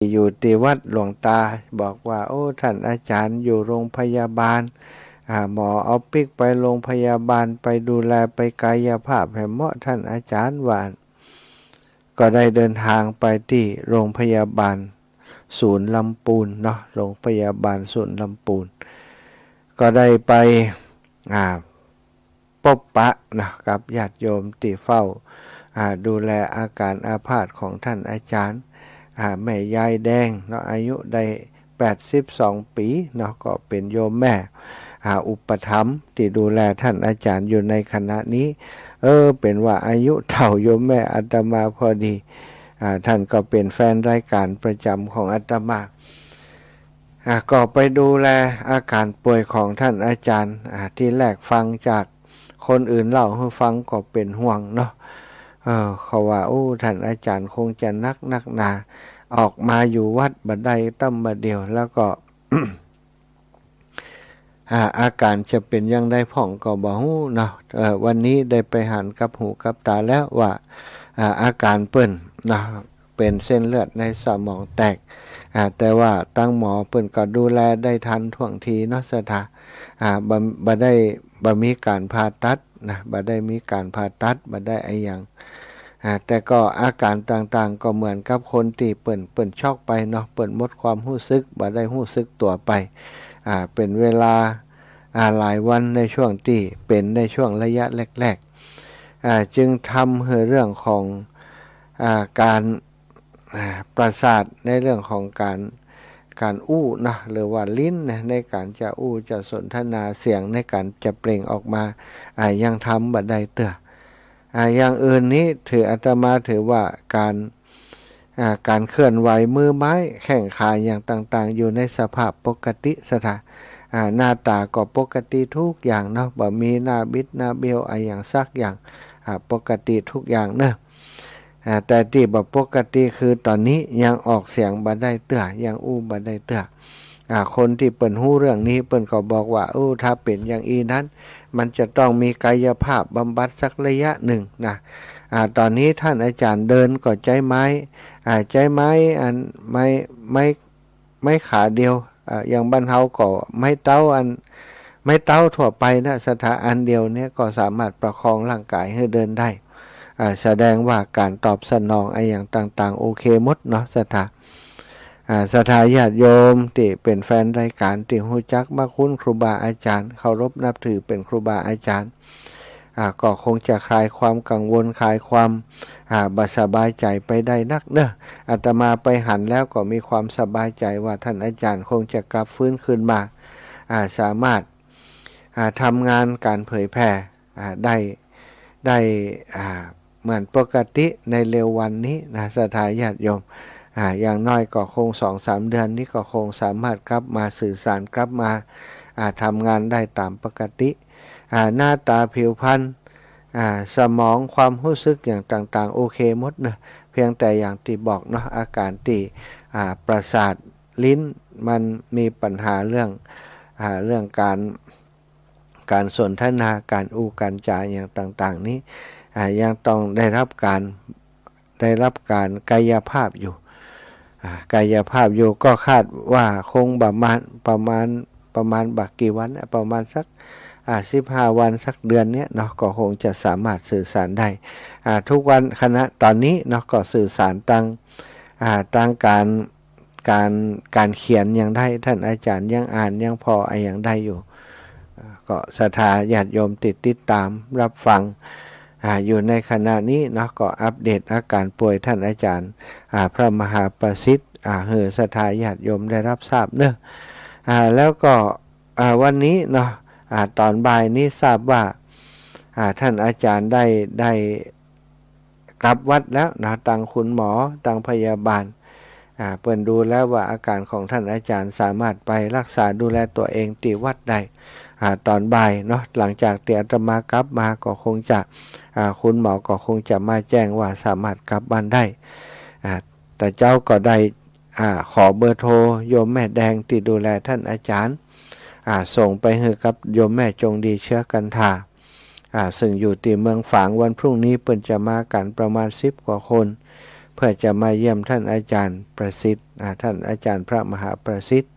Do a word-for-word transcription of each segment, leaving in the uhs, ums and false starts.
อยู่ตี้วัดหลวงตาบอกว่า โอ้ ท่านอาจารย์อยู่โรงพยาบาล อ่า หมอเอาปิ๊กไปโรงพยาบาล ไปดูแล ไปกายภาพหื้อเหมาะ ท่านอาจารย์ ว่า ก็ได้เดินทางไปตี้โรงพยาบาลศูนย์ลำปูนเนาะ โรงพยาบาลศูนย์ลำปูน ก็ได้ไป อ่า ปบปะนะกับญาติโยมตี้เฝ้า อ่า ดูแลอาการอาพาธของท่านอาจารย์ อ่า แม่ยายแดงเนาะ อายุได้แปดสิบสองปี๋เนาะ ก็เป๋นโยมแม่ อ่า อุปถัมภ์ตี้ดูแลท่านอาจารย์อยู่ในขณะนี้ เออ เป๋นว่าอายุเต้าโยมแม่อาตมาพอดี อ่า ท่านก็เป๋นแฟนรายการประจ๋ำของอาตมา อ่า ก็ไปดูแลอาการป่วยของท่านอาจารย์ อ่า ตี้แรกฟังจากคนอื่นเล่าหื้อฟังก็เป๋นห่วงเนาะ เออ เขาว่า โอ้ ท่านอาจารย์คงจะหนักนักหนา ออกมาอยู่วัดบ่ได้ตั้งบ่าเดี่ยว แล้วก็ อ่า อาการจะเป๋นอย่างใดพ่องก็บ่ฮู้เนาะ เออ วันนี้ได้ไปหันกับหูกับต๋าแล้วว่า อ่า อาการเปิ้นเนาะ เป๋นเส้นเลือดในสมองแตก อ่า แต่ว่าตังหมอเปิ้นก็ดูแลได้ทันท่วงทีเนาะ ศรัทธา อ่า บ่ บ่ได้ บ่มีก๋านผ่าตัดนะ บ่ได้มีก๋านผ่าตัด บ่ได้อะหยัง อ่า แต่ก็อาการต่างๆ ก็เหมือนกับคนตี้เปิ้น เปิ้นช็อกไปเนาะ เปิ้นหมดความฮู้สึก บ่ได้ฮู้สึกตั๋วไป อ่า เป๋นเวลา อ่า หลายวันในช่วงตี้เป๋น ในช่วงระยะแรกๆ อ่า จึงทำหื้อเรื่องของ อ่า ก๋าน อ่า ประสาทในเรื่องของก๋าน ก๋านอู้เนาะ หรือว่าลิ้นนะ ในก๋านจะอู้จะสนทนา เสียงในก๋านจะเปล่งออกมา อ่า ยังทำบ่ได้เตื้อ อ่า อย่างอื่นนี้ถือ อาตมาถือว่าก๋าน อ่า ก๋านเคลื่อนไหวมือไม้แข้งขาอย่างต่างๆ อยู่ในสภาพปกติ ศรัทธา อ่า หน้าต๋าก็ปกติทุกอย่างเนาะ บ่มีหน้าบิดหน้าเบี้ยวอะหยังสักอย่าง อ่า ปกติทุกอย่างเนาะ อ่า แต่ตี้บ่ปกติคือต๋อนนี้ยังออกเสียงบ่ได้เตื้อ ยังอู้บ่ได้เตื้อ อ่า คนตี้เปิ้นฮู้เรื่องนี้เปิ้นก็บอกว่า โอ้ ถ้าเป๋นอย่างอี้นั้น มันจะต้องมีกายภาพบำบัดสักระยะหนึ่งนะ อ่า ต๋อนนี้ท่านอาจารย์เดินก็ใจ๊ไม้ อ่า ใจ๊ไม้อัน ไม้ ไม้ ไม้ขาเดียว อ่า อย่างบ้านเฮาก็ไม้เต๊าอัน ไม้เต๊าทั่วไปนะ ศรัทธา อันเดียวเนี่ยก็สามารถประคองร่างก๋ายหื้อเดินได้ อ่า แสดงว่าก๋านตอบสนองอะหยังต่างๆ โอเคหมดเนาะ ศรัทธา อ่า ศรัทธาญาติโยมตี้เป๋นแฟนรายก๋าน ตี้ฮู้จักมักคุ้นครูบาอาจ๋ารย์ เคารพนับถือเป๋นครูบาอาจ๋ารย์ อ่า ก็คงจะคลายความกังวล คลายความ อ่า บ่สบายใจ๋ไปได้นักเนาะ อาตมาไปหันแล้วก็มีความสบายใจ๋ว่าท่านอาจ๋ารย์คงจะกลับฟื้นคืนมา อ่า สามารถ อ่า ทำงานก๋านเผยแผ่ อ่า ได้ ได้ อ่า เหมือนปกติในเร็ววันนี้นะ ศรัทธาญาติโยม อ่า อย่างน้อยก็คงสองสามเดือนนี้ก็คงสามารถกลับมาสื่อสาร กลับมา อ่า ทำงานได้ต๋ามปกติ อ่า หน้าต๋าผิวพรรณ อ่า สมอง ความฮู้สึกอย่างต่างๆ โอเคหมดเนาะ เพียงแต่อย่างตี้บอกเนาะ อาก๋านตี้ อ่า ประสาทลิ้นมันมีปัญหาเรื่อง อ่า เรื่องก๋าน ก๋านสนทนา ก๋านอู้ก๋านจ๋าอย่างต่างๆ นี้ อ่า ยังต้องได้รับก๋าน ได้รับก๋านกายภาพอยู่ อ่า กายภาพอยู่ ก็คาดว่าคงประมาณ ประมาณ ประมาณบ่ากี่วันอะ ประมาณสัก อ่า สิบห้าวัน สักเดือนเนี้ยเนาะ ก็คงจะสามารถสื่อสารได้ อ่า ทุกวันขณะต๋อนนี้เนาะ ก็สื่อสารตาง อ่า ตางก๋าน ก๋าน ก๋านเขียนยังได้ ท่านอาจ๋ารย์ยังอ่านยังผ่ออะหยังได้อยู่ อ่า ก็ศรัทธาญาติโยมตี้ติดต๋ามรับฟัง อ่า อยู่ในขณะนี้เนาะ ก็อัปเดตอาก๋านป่วยท่านอาจ๋ารย์ อ่า พระมหาประสิทธิ์ อ่า หื้อศรัทธาญาติโยมได้รับทราบเนาะ อ่า แล้วก็ อ่า วันนี้เนาะ อ่า ต๋อนบ่ายนี้ทราบว่า อ่า ท่านอาจ๋ารย์ได้ ได้กลับวัดแล้วนะ ตางคุณหมอ ตางพยาบาล อ่า เปิ้นดูแล้วว่าอาก๋านของท่านอาจ๋ารย์สามารถไปรักษาดูแลตั๋วเองตี้วัดได้ อ่า ต๋อนบ่ายเนาะ หลังจากตี้อาตมากลับมาก็คงจะ อ่า คุณหมอก็คงจะมาแจ้งว่าสามารถกลับบ้านได้ อ่า แต่เจ้าก็ได้ อ่า ขอเบอร์โทรโยมแม่แดงตี้ดูแลท่านอาจ๋ารย์ อ่า ส่งไปหื้อกับโยมแม่จงดีเชื้อกันทา อ่า ซึ่งอยู่ตี้เมืองฝาง วันพรุ่งนี้เปิ้นจะมากั๋นประมาณสิบกว่าคน พื่อจะมาเยี่ยมท่านอาจารย์ประสิทธิ์ อ่า ท่านอาจารย์พระมหาประสิทธิ์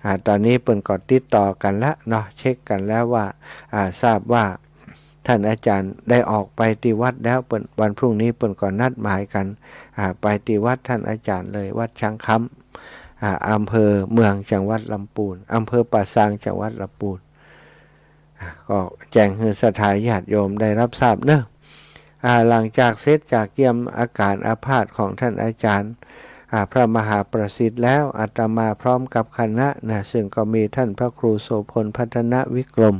อ่า ต๋อนนี้เปิ้นก็ติดต่อกั๋นละเนาะ เช็คกั๋นแล้วว่า อ่า ทราบว่าท่านอาจารย์ได้ออกไปตี้วัดแล้ว เปิ้น วันพรุ่งนี้เปิ้นก็นัดหมายกั๋น อ่า ไปตี้วัดท่านอาจารย์เลย วัดช้างคำ อ่า อำเภอเมือง จังหวัดลำปูน อำเภอป่าซาง จังหวัดลำปูน อ่า ก็แจ้งหื้อศรัทธาญาติโยมได้รับทราบเนาะ อ่า หลังจากเสร็จจากเยี่ยมอาการอาพาธของท่านอาจารย์ อ่า พระมหาประสิทธิ์แล้ว อาตมาพร้อมกับคณะนะ ซึ่งก็มีท่านพระครูโสภณ พัฒนวิกรม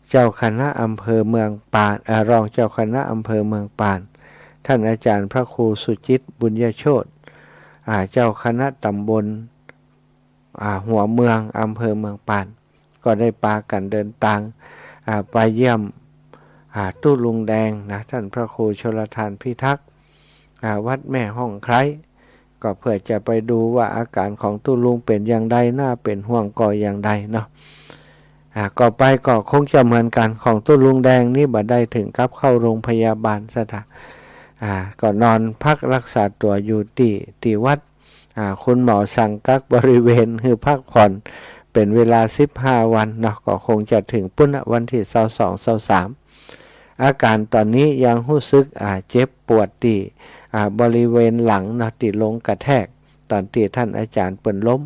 เจ้าคณะอำเภอเมืองปาน อ่า รองเจ้าคณะอำเภอเมืองปาน ท่านอาจารย์พระครูสุจิต บุญยโชติ อ่า เจ้าคณะตำบล อ่า หัวเมือง อำเภอเมืองปาน ก็ได้ปากั๋นเดินตาง อ่า ไปเยี่ยม อ่า ตุ๊ลุงแดงนะ ท่านพระครูชลทานพิทักษ์ อ่า วัดแม่ฮ่องไคร้ ก็เพื่อจะไปดูว่าอาการของตุ๊ลุงเป๋นอย่างใด น่าเป๋นห่วงก่ออย่างใดเนาะ อ่า ก็ไปก็คงจะเหมือนกั๋น ของตุ๊ลุงแดงนี่บ่ได้เถิงกับเข้าโรงพยาบาลศรัทธา อ่า ก็นอนพักรักษาตั๋วอยู่ตี้ ตี้วัด อ่า คุณหมอสั่งกักบริเวณหื้อพักผ่อนเป๋นเวลาสิบห้าวันเนาะ ก็คงจะเถิงปู๊นนะ วันตี้ซาวสอง ซาวสาม อาการต๋อนนี้ยังฮู้สึก อ่า เจ็บปวดตี้ อ่า บริเวณหลังเนาะ ตี้ลงกระแทก ต๋อนตี้ท่านอาจารย์เปิ้นล้ม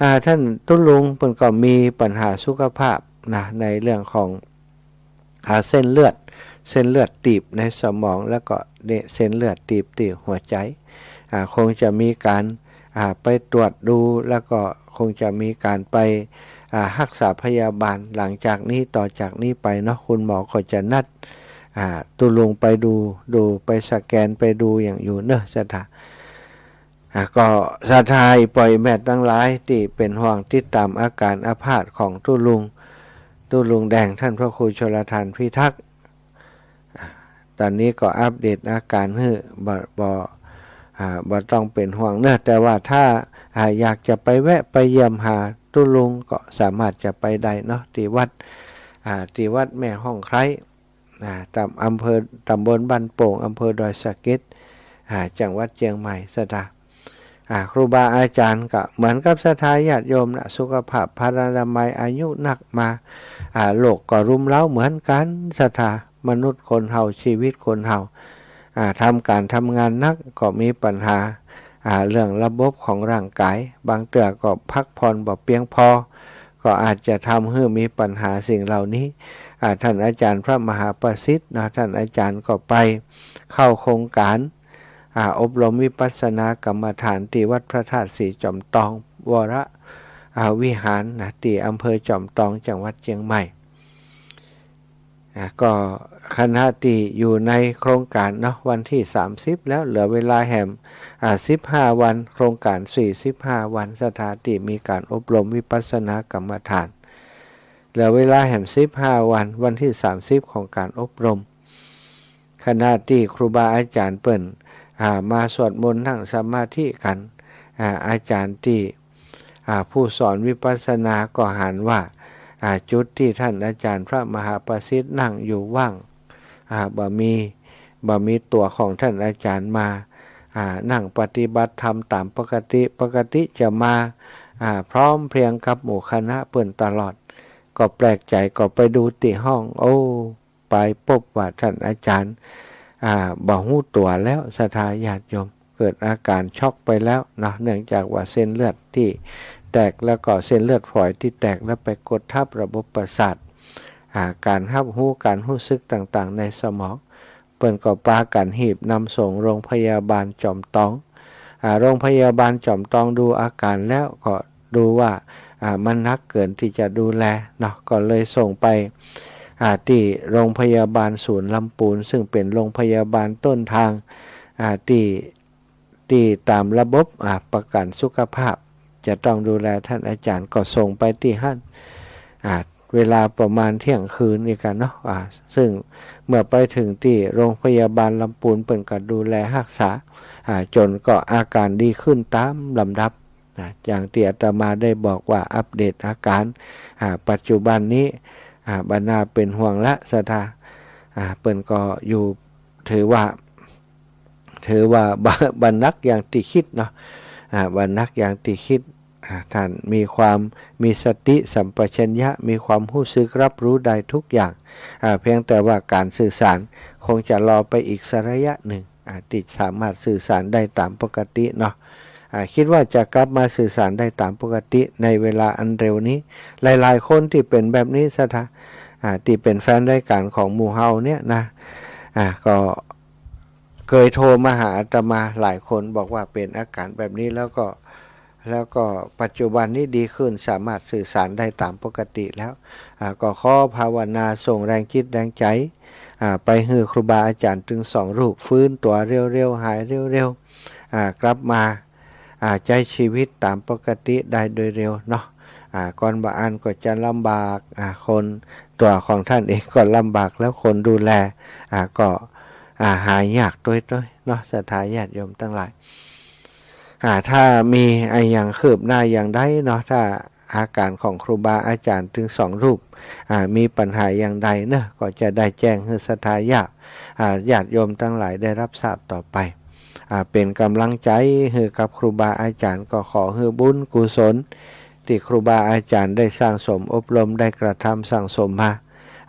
อ่า ท่านตุ๊ลุงเปิ้นก็มีปัญหาสุขภาพนะ ในเรื่องของ อ่า เส้นเลือด เส้นเลือดตีบในสมอง แล้วก็เนี่ย เส้นเลือดตีบตี้หัวใจ๋ อ่า คงจะมีก๋าน อ่า ไปตรวจดู แล้วก็คงจะมีก๋านไป อ่า ฮักษาพยาบาลหลังจากนี้ ต่อจากนี้ไปเนาะ คุณหมอก็จะนัด อ่า ตุ๊ลุงไปดู ดู ไปสแกน ไปดูอย่างอยู่เนาะศรัทธา อ่า ก็ศรัทธาอี่ป้ออี่แม่ตังหลายตี้เป๋นห่วงติดต๋ามอาการอาพาธของตุ๊ลุง ตุ๊ลุงแดง ท่านพระครูชลทานพิทักษ์ อ่า ต๋อนนี้ก็อัปเดตอาการหื้อ บ่ บ่ อ่า บ่ต้องเป๋นห่วงเนาะ แต่ว่าถ้า อ่า อยากจะไปแวะไปเยี่ยมหาตุ๊ลุงก็สามารถจะไปได้เนาะ ตี้วัด อ่า ตี้วัดแม่ฮ่องไคร้ อ่า ต๋าม อำเภอ ตำบลบ้านโป่ง อำเภอดอยสะเก็ด อ่า จังหวัดเจียงใหม่ศรัทธา อ่า ครูบาอาจ๋ารย์ก็เหมือนกับศรัทธาญาติโยมนะ สุขภาพพลานามัย อายุนักมา อ่า โรคก็รุมเร้าเหมือนกั๋นศรัทธา มนุษย์คนเฮา ชีวิตคนเฮา อ่า ทำก๋านทำงานหนักก็มีปัญหา อ่า เรื่องระบบของร่างก๋าย บางเตื้อก็พักผ่อนบ่เปียงพอ ก็อาจจะทำหื้อมีปัญหาสิ่งเหล่านี้ อ่า ท่านอาจ๋ารย์พระมหาประสิทธิ์เนาะ ท่านอาจ๋ารย์ก็ไปเข้าโครงก๋าน อ่า อบรมวิปัสสนากรรมฐานตี้วัดพระธาตุสีจอมตอง วร อ่า วิหารนะ ตี้อำเภอจอมตอง จังหวัดเจียงใหม่ อ่า ก็คณะตี้อยู่ในโครงก๋านเนาะ วันตี้สามสิบแล้ว เหลือเวลาแหม อ่า สิบห้าวัน โครงก๋านสี่สิบห้าวันศรัทธา ตี้มีก๋านอบรมวิปัสสนากรรมฐาน เหลือเวลาแหมสิบห้าวัน วันตี้สามสิบของก๋านอบรม คณะตี้ครูบาอาจ๋ารย์เปิ้น อ่า มาสวดมนต์นั่งสมาธิกั๋น อ่า อาจ๋ารย์ตี้ อ่า ผู้สอนวิปัสสนาก็หันว่า อ่า จุดตี้ท่านอาจ๋ารย์พระมหาประสิทธิ์นั่งอยู่ว่าง อ่า บ่มี บ่มีตั๋วของท่านอาจ๋ารย์มา อ่า นั่งปฏิบัติธรรมต๋ามปกติ ปกติจะมา อ่า พร้อมเพรียงกับหมู่คณะเปิ้นตลอด ก็แปลกใจ๋ ก็ไปดูตี้ห้อง โอ้ ไปปบว่าท่านอาจ๋ารย์ อ่า บ่ฮู้ตั๋วแล้วศรัทธาญาติโยม เกิดอาก๋ารช็อกไปแล้วเนาะ เนื่องจากว่าเส้นเลือดตี้แตก แล้วก็เส้นเลือดฝอยตี้แตกแล้วไปกดทับระบบประสาท อ่า ก๋านฮับฮู้ ก๋านฮู้สึกต่างๆ ในสมอง เปิ้นก็ปากั๋นหีบนำส่งโรงพยาบาลจอมตอง อ่า โรงพยาบาลจอมตองดูอาก๋ารแล้วก็ ดูว่า อ่า มันหนักเกินตี้จะดูแลเนาะ ก็เลยส่งไป อ่า ตี้โรงพยาบาลศูนย์ลำปูน ซึ่งเป๋นโรงพยาบาลต้นทาง อ่า ตี้ ตี้ต๋ามระบบ อ่า ประกั๋นสุขภาพ จะต้องดูแลท่านอาจ๋ารย์ ก็ส่งไปตี้หั้น อ่า เวลาประมาณเที่ยงคืนนี่กั๋นเนาะ อ่า ซึ่งเมื่อไปเถิงตี้โรงพยาบาลลำปูน เปิ้นก็ดูแลฮักษา อ่า จ๋นก็อาก๋ารดีขึ้นต๋ามลำดับ นะ อย่างตี้อาตมาได้บอกว่าอัปเดตอาก๋าร อ่า ปัจจุบันนี้ อ่า บ่น่าเป๋นห่วงละศรัทธา อ่า เปิ้นก็อยู่ ถือว่า ถือว่าบ่ บ่หนักอย่างตี้กึ๊ดเนาะ อ่า บ่หนักอย่างตี้กึ๊ด อ่า ต้านมีความ มีสติสัมปชัญญะ มีความฮู้สึกรับรู้ได้ทุกอย่าง อ่า เพียงแต่ว่าก๋านสื่อสารคงจะรอไปอีกสักระยะนึ่ง อ่า ตี้สามารถสื่อสารได้ต๋ามปกติเนาะ อ่า กึ๊ดว่าจะกลับมาสื่อสารได้ต๋ามปกติในเวลาอันเร็วนี้ หลายๆ คนตี้เป๋นแบบนี้ศรัทธา อ่า ตี้เป๋นแฟนรายก๋านของหมู่เฮาเนี่ยนะ อ่า ก็ เกยโทรมาหาอาตมาหลายคนบอกว่าเป๋นอาก๋ารแบบนี้ แล้วก็ แล้วก็ปัจจุบันนี้ดีขึ้น สามารถสื่อสารได้ต๋ามปกติแล้ว อ่า ก็ขอภาวนาส่งแรงจิตแรงใจ๋ อ่า ไปหื้อครูบาอาจ๋ารย์ตึงสองรูป ฟื้นตั๋วเร็วๆ หายเร็วๆ อ่า กลับมา อ่า ใจ๊ชีวิตต๋ามปกติได้โดยเร็วเนาะ อ่า ก่อนบ่อั้นก็จะลำบาก อ่า คน ตั๋วของต้านเองก็ลำบากแล้ว คนดูแล อ่า ก็ อ่า หายากตวยๆ เนาะ ศรัทธาญาติโยมตังหลาย อ่า ถ้ามีอะหยังคืบหน้าอย่างใดเนาะ ถ้าอาก๋ารของครูบาอาจ๋ารย์ตึงสองรูป อ่า มีปัญหาอย่างใดเนาะ ก็จะได้แจ้งหื้อศรัทธาญาติ อ่า ญาติโยมตังหลายได้รับทราบต่อไป อ่า เป๋นก๋ำลังใจ๋หื้อกับครูบาอาจ๋ารย์ ก็ขอหื้อบุญกุศล ตี้ครูบาอาจ๋ารย์ได้สั่งสมอบรม ได้กระทำสั่งสมมา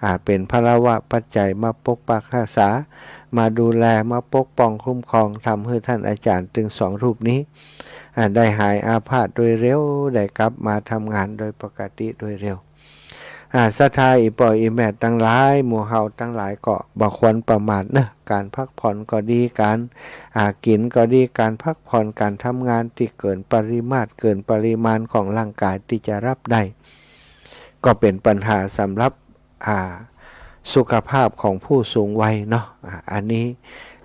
อ่า เป๋นพลวปัจจัยมาปกปักรักษา มาดูแล มาปกป้องคุ้มครอง ทำหื้อต้านอาจ๋ารย์ตึงสองรูปนี้ อ่า ได้หายอาพาธโดยเร็ว ได้กลับมาทำงานโดยปกติโดยเร็ว อ่า ศรัทธาอี่ป้ออี่แม่ตังหลาย หมู่เฮาตังหลายก็บ่ควรประมาทเนาะ ก๋านพักผ่อนก็ดี ก๋าน อ่า กิ๋นก็ดี ก๋านพักผ่อน ก๋านทำงานตี้เกินปริมาตร เกินปริมาณของร่างก๋ายตี้จะฮับได้ ก็เป๋นปัญหาสำหรับ อ่า สุขภาพของผู้สูงวัยเนาะ อ่า อันนี้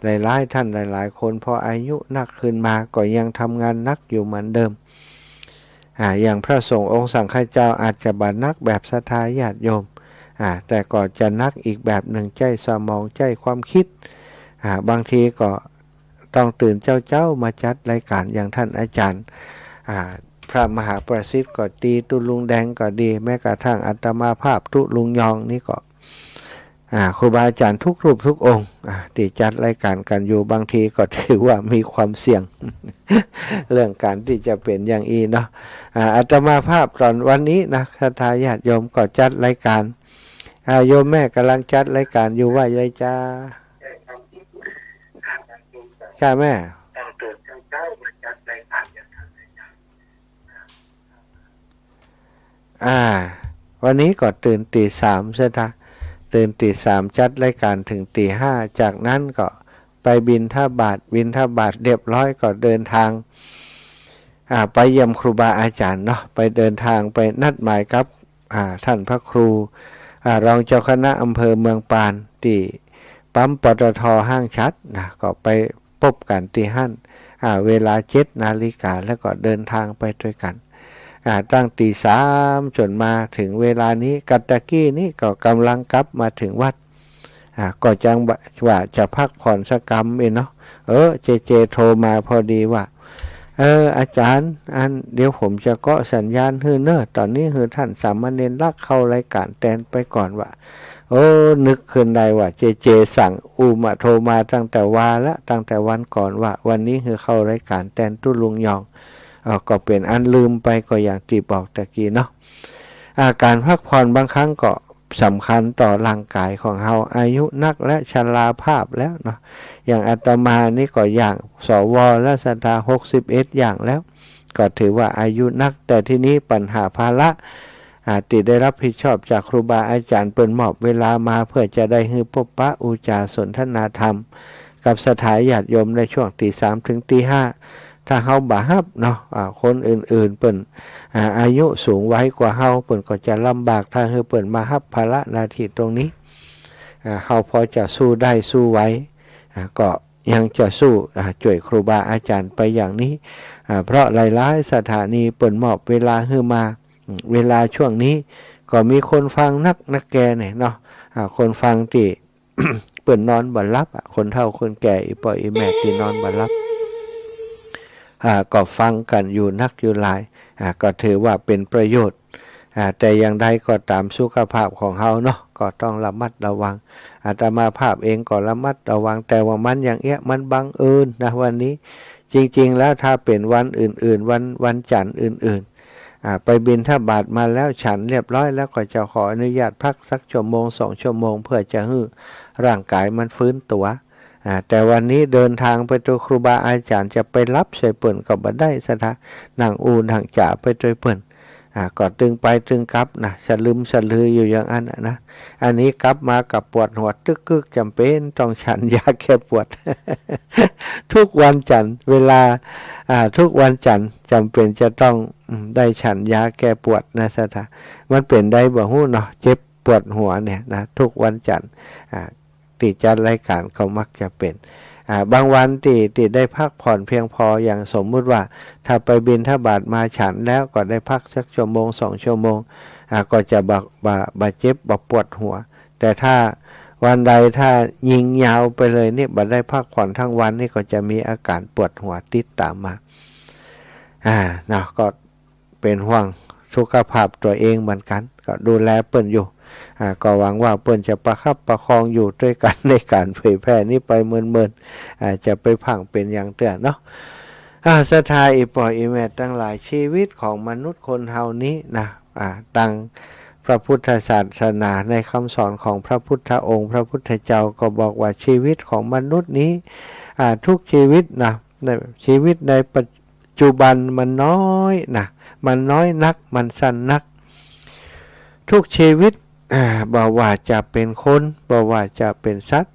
หลายๆ ต้านหลายๆ คนพออายุนักขึ้นมาก็ยังทำงานหนักอยู่เหมือนเดิม อ่า อย่างพระสงฆ์องค์สังฆเจ้าอาจจะบ่หนักแบบศรัทธาญาติโยม อ่า แต่ก็จะหนักอีกแบบนึ่ง ใจ๊สมอง ใจ๊ความกึ๊ด อ่า บางทีก็ต้องตื่นเจ๊าๆ มาจัดรายก๋าน อย่างต้านอาจ๋ารย์ อ่า พระมหาประสิทธิ์ก็ดี ตุ๊ลุงแดงก็ดี แม้กระทั่งอาตมาภาพตุ๊ลุงยองนี่ก็ อ่า ครูบาอาจ๋ารย์ทุกรูปทุกองค์ อ่า ตี้จัดรายก๋านกั๋นอยู่ บางทีก็ถือว่ามีความเสี่ยง เรื่องก๋านตี้จะเป๋นอย่างอี้เนาะ อ่า อาตมาภาพต๋อนวันนี้นะ ศรัทธาญาติโยมก็จัดรายก๋าน อ่า โยมแม่ก๋ำลังจัดรายก๋านอยู่ว่าไงจ๊ะ จ้าแม่ อ่า วันนี้ก็ตื่นตี๋สามเสียที ตื่นตี๋สาม จัดรายก๋านเถิงตี๋ห้า จากนั้นก็ไปบิณฑบาต บิณฑบาตเรียบร้อยก็เดินทาง อ่า ไปเยี่ยมครูบาอาจ๋ารย์เนาะ ไปเดินทางไปนัดหมายกับ อ่า ต้านพระครู อ่า รองเจ้าคณะอำเภอเมืองปาน ตี้ปั๊ม ปตท ห้างฉัตรนะ ก็ไป ปบกั๋นตี้หั้น อ่า เวลาเจ็ดนาฬิกา แล้วก็เดินทางไปตวยกั๋น อ่า ตั้งตี๋สามจ๋นมาเถิงเวลานี้ กัตตะกี้นี้ก็ก่ำลังกลับมาเถิงวัด อ่า ก็จังว่าจะพักผ่อนสักกำเองเนาะ เออ เจเจโทรมาพอดีว่า เออ อาจ๋ารย์ อัน เดี๋ยวผมจะเกาะสัญญาณหื้อเน่อ ต๋อนนี้หื้อต้านสามเณรลักษณ์เข้ารายก๋านแตนไปก่อน ว่า โอ้ นึกขึ้นได้ว่าเจเจสั่งอู้มา โทรมาตั้งแต่วาละ ตั้งแต่วันก่อนว่า วันนี้หื้อเข้ารายก๋านแตนตุ๊ลุงยอง เอ่อ ก็เป๋นอันลืมไปก็อย่างตี้บอกตะกี้เนาะ อ่า ก๋านพักผ่อนบางครั้งก็สำคัญต่อร่างก๋ายของเฮา อายุนักและชราภาพแล้วเนาะ อย่างอาตมานี่ก็ย่าง สว แล้วศรัทธา หกสิบเอ็ดย่างแล้ว ก็ถือว่าอายุนัก แต่ทีนี้ปัญหาภาระ อ่า ตี้ได้รับผิดชอบจากครูบาอาจ๋ารย์เปิ้นมอบเวลามาเพื่อจะได้หื้อปบปะอู้จ๋าสนทนาธรรมกับศรัทธาญาติโยมในช่วงตี๋สามเถิงตี๋ห้า ถ้าเฮาบ่ฮับเนาะ อ่า คนอื่นๆ เปิ้น อ่า อายุสูงวัยกว่าเฮา เปิ้นก็จะลำบาก ถ้าหื้อเปิ้นมาฮับภาระหน้าตี้ตรงนี้ อ่า เฮาพอจะสู้ได้สู้ไหว อ่า ก็ ยังจะสู้ อ่า จ้วยครูบาอาจ๋ารย์ไปอย่างนี้ อ่า เพราะหลายๆ สถานีเปิ้นมอบเวลาหื้อมา อืม เวลาช่วงนี้ก็มีคนฟังนัก นักแก่เนี่ยเนาะ อ่า คนฟังตี้ เปิ้นนอนบ่หลับอะ คนเฒ่าคนแก่ อี่ป้ออี่แม่ตี้นอนบ่หลับ อ่า ก็ฟังกั๋นอยู่นักอยู่หลาย อ่า ก็ถือว่าเป๋นประโยชน์ อ่า แต่อย่างใดก็ต๋ามสุขภาพของเฮาเนาะ ก็ต้องระมัดระวัง อาตมาภาพเองก็ระมัดระวัง แต่ว่ามันอย่างเอี้ย มันบังเอิญนะ วันนี้ จริงๆ แล้วถ้าเป๋นวันอื่นๆ วัน วันจันทร์อื่นๆ อ่า ไปบิณฑบาตมาแล้ว ฉันเรียบร้อยแล้ว ก็จะขออนุญาตพักสักชั่วโมงสองชั่วโมง เพื่อจะหื้อร่างกายมันฟื้นตั๋ว อ่า แต่วันนี้เดินตางไปตวยครูบาอาจ๋ารย์ จะไปหลับใส่เปิ้นก็บ่ได้ ศรัทธา นั่งอู้นั่งจ๋าไปตวยเปิ้น อ่า ก็ตึงไปตึงกลับนะ สะลึมสะลืออยู่อย่างอั้นน่ะนะ อันนี้กลับมากับปวดหัวตึกกึก จ๋ำเป๋นต้องฉันยาแก้ปวด ทุกวันจันทร์ เวลา อ่า ทุกวันจันทร์จ๋ำเป๋นจะต้อง อืม ได้ฉันยาแก้ปวดนะ ศรัทธา มันเป๋นใดบ่ฮู้เนาะ เจ็บปวดหัวเนี่ยนะ ทุกวันจันทร์ อ่า ตี้จัดรายก๋านก็มักจะเป๋น อ่า บางวันตี้ ตี้ได้พักผ่อนเพียงพอ อย่างสมมุติว่า ถ้าไปบิณฑบาตมาฉันแล้วก็ได้พักสักชั่วโมงสองชั่วโมง อ่า ก็จะบ่ บ่ บ่เจ็บ บ่ปวดหัว แต่ถ้าวันใดถ้ายิงยาวไปเลยนี่ บ่ได้พักผ่อนทั้งวันนี่ ก็จะมีอาก๋านปวดหัวติดต๋ามมา อ่า เนาะ ก็ เป๋นห่วงสุขภาพตั๋วเองเหมือนกั๋น ก็ดูแลเปิ้นอยู่ อ่า ก็หวังว่าเปิ้นจะประคับประคองอยู่ตวยกั๋นในก๋านเผยแผ่นี้ไปเมินๆ อ่า จะไปพร่างเป๋นอย่างเตื้อเนาะ อ่า ศรัทธาอี่ป้ออี่แม่ตังหลาย ชีวิตของมนุษย์คนเฮานี้นะ อ่า ตางพระพุทธศาสนา ในกำสอนของพระพุทธองค์ พระพุทธเจ้าก็บอกว่าชีวิตของมนุษย์นี้ อ่า ทุกชีวิตนะ ในชีวิตในปัจจุบันมันน้อยนะ มันน้อยนัก มันสั้นนัก ทุกชีวิต อ่า บ่ว่าจะเป๋นคน บ่ว่าจะเป๋นสัตว์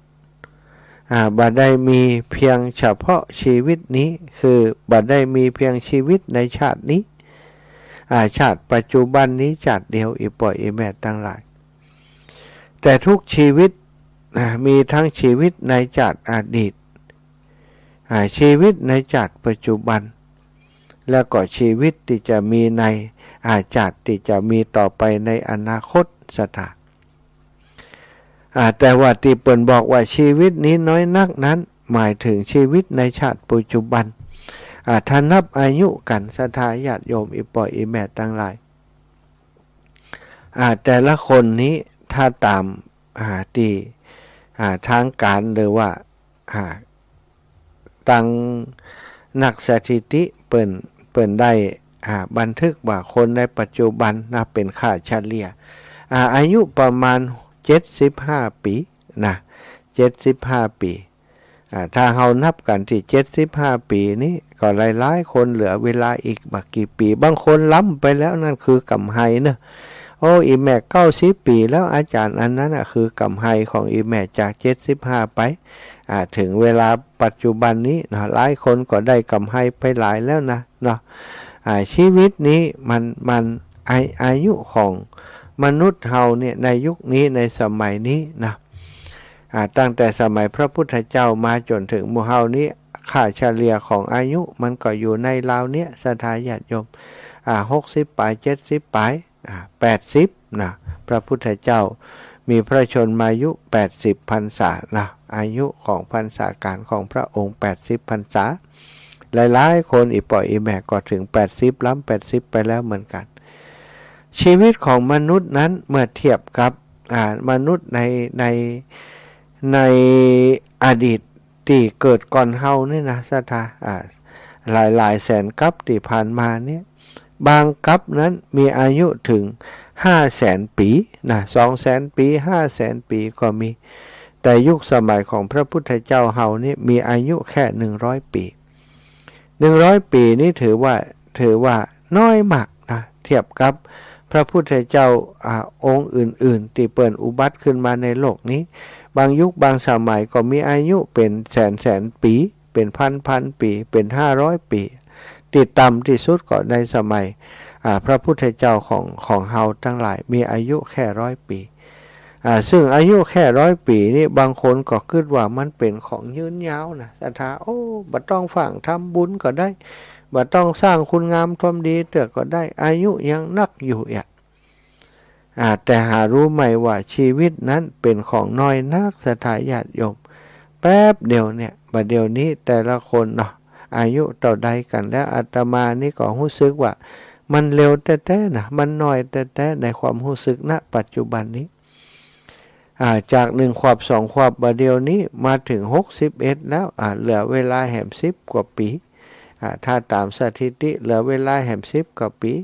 อ่า บ่ได้มีเพียงเฉพาะชีวิตนี้ คือบ่ได้มีเพียงชีวิตในชาตินี้ อ่า ชาติปัจจุบันนี้ชาติเดียว อี่ป้ออี่แม่ตังหลาย แต่ทุกชีวิต อ่า มีทั้งชีวิตในชาติอดีต อ่า ชีวิตในชาติปัจจุบัน แล้วก็ชีวิตตี้จะมีใน อ่า ชาติตี้จะมีต่อไปในอนาคต ศรัทธา อ่า แต่ว่าตี้เปิ้นบอกว่าชีวิตนี้น้อยนักนั้น หมายเถิงชีวิตในชาติปัจจุบัน อ่า ถ้านับอายุกั๋น ศรัทธาญาติโยม อี่ป้ออี่แม่ตังหลาย อ่า แต่ละคนนี้ถ้าต๋าม อ่า ตี้ อ่า ตางก๋าน หรือว่า อ่า ตางนักสถิติเปิ้น เปิ้นได้ อ่า บันทึกว่าคนในปัจจุบันนะ เป๋นค่าเฉลี่ย อ่า อายุประมาณเจ็ดสิบห้าปี๋นะ เจ็ดสิบห้าปี๋ อ่า ถ้าเฮานับกั๋นตี้เจ็ดสิบห้าปี๋นี้ ก็หลายๆ คนเหลือเวลาอีกบ่กี่ปี๋ บางคนล้ำไปแล้ว นั่นคือกำไฮเนาะ โอ้ อี่แม่เก้าสิบปี๋แล้ว อาจ๋ารย์อันนั้นน่ะ คือกำไฮของอี่แม่จากเจ็ดสิบห้าไป อ่า เถิงเวลาปัจจุบันนี้เนาะ หลายคนก็ได้กำไฮไปหลายแล้วนะเนาะ อ่า ชีวิตนี้มัน มัน อา อายุของมนุษย์เฮาเนี่ย ในยุคนี้ ในสมัยนี้นะ อ่า ตั้งแต่สมัยพระพุทธเจ้ามาจ๋นเถิงหมู่เฮานี้ ค่าเฉลี่ยของอายุมันก็อยู่ในราวเนี้ย ศรัทธาญาติโยม อ่า หกสิบป๋าย เจ็ดสิบป๋าย อ่า แปดสิบนะ พระพุทธเจ้ามีพระชนมายุแปดสิบพรรษานะ อายุของพรรษาก๋านของพระองค์แปดสิบพรรษา หลายๆ คน อี่ป้ออี่แม่ก็เถิงแปดสิบ ล้ำแปดสิบไปแล้วเหมือนกั๋น ชีวิตของมนุษย์นั้นเมื่อเทียบกับ อ่า มนุษย์ใน ใน ในอดีตตี้เกิดก่อนเฮานี่นะ ศรัทธา อ่า หลายๆ แสนกัปตี้ผ่านมาเนี่ย บางกัปนั้นมีอายุเถิงห้าแสนปี๋นะ สองแสนปี๋ ห้าแสนปี๋ก็มี แต่ยุคสมัยของพระพุทธเจ้าเฮานี่มีอายุแค่หนึ่งร้อยปี๋ หนึ่งร้อยปี๋นี้ถือว่า ถือว่าน้อยมากนะ เทียบกับพระพุทธเจ้า อ่า องค์อื่นๆ ตี้เปิ้นอุบัติขึ้นมาในโลกนี้ บางยุคบางสมัยก็มีอายุเป๋นแสนๆ ปี๋ เป๋นพันๆ ปี๋ เป๋นห้าร้อยปี๋ ตี้ต่ำตี้สุดก็ในสมัย อ่า พระพุทธเจ้าของ ของเฮาตังหลายมีอายุแค่ร้อยปี๋ อ่า ซึ่งอายุแค่ร้อยปี๋นี้ บางคนก็กึ๊ดว่ามันเป๋นของยืนยาวนะ ศรัทธา โอ้ บ่ต้องฟ้างทำบุญก็ได้ บ่ต้องสร้างคุณงามความดีเตื้อก็ได้ อายุยังนักอยู่เอี้ย อ่า แต่หารู้ไหมว่าชีวิตนั้นเป๋นของน้อยนัก ศรัทธาญาติโยม แป๊บเดียวเนี่ย บ่าเดี่ยวนี้แต่ละคนเนาะ อายุเต้าใดกั๋นแล้ว อาตมานี่ก็ฮู้สึกว่า มันเร็วแต๊ๆ นะ มันน้อยแต๊ๆ ในความฮู้สึก ณ ปัจจุบันนี้ อ่า จากหนึ่งขวบสองขวบ บ่าเดี่ยวนี้มาเถิงหกสิบเอ็ดแล้ว อ่า เหลือเวลาแหมสิบกว่าปี๋ อ่า ถ้าต๋ามสถิติ เหลือเวลาแหมสิบกว่าปี๋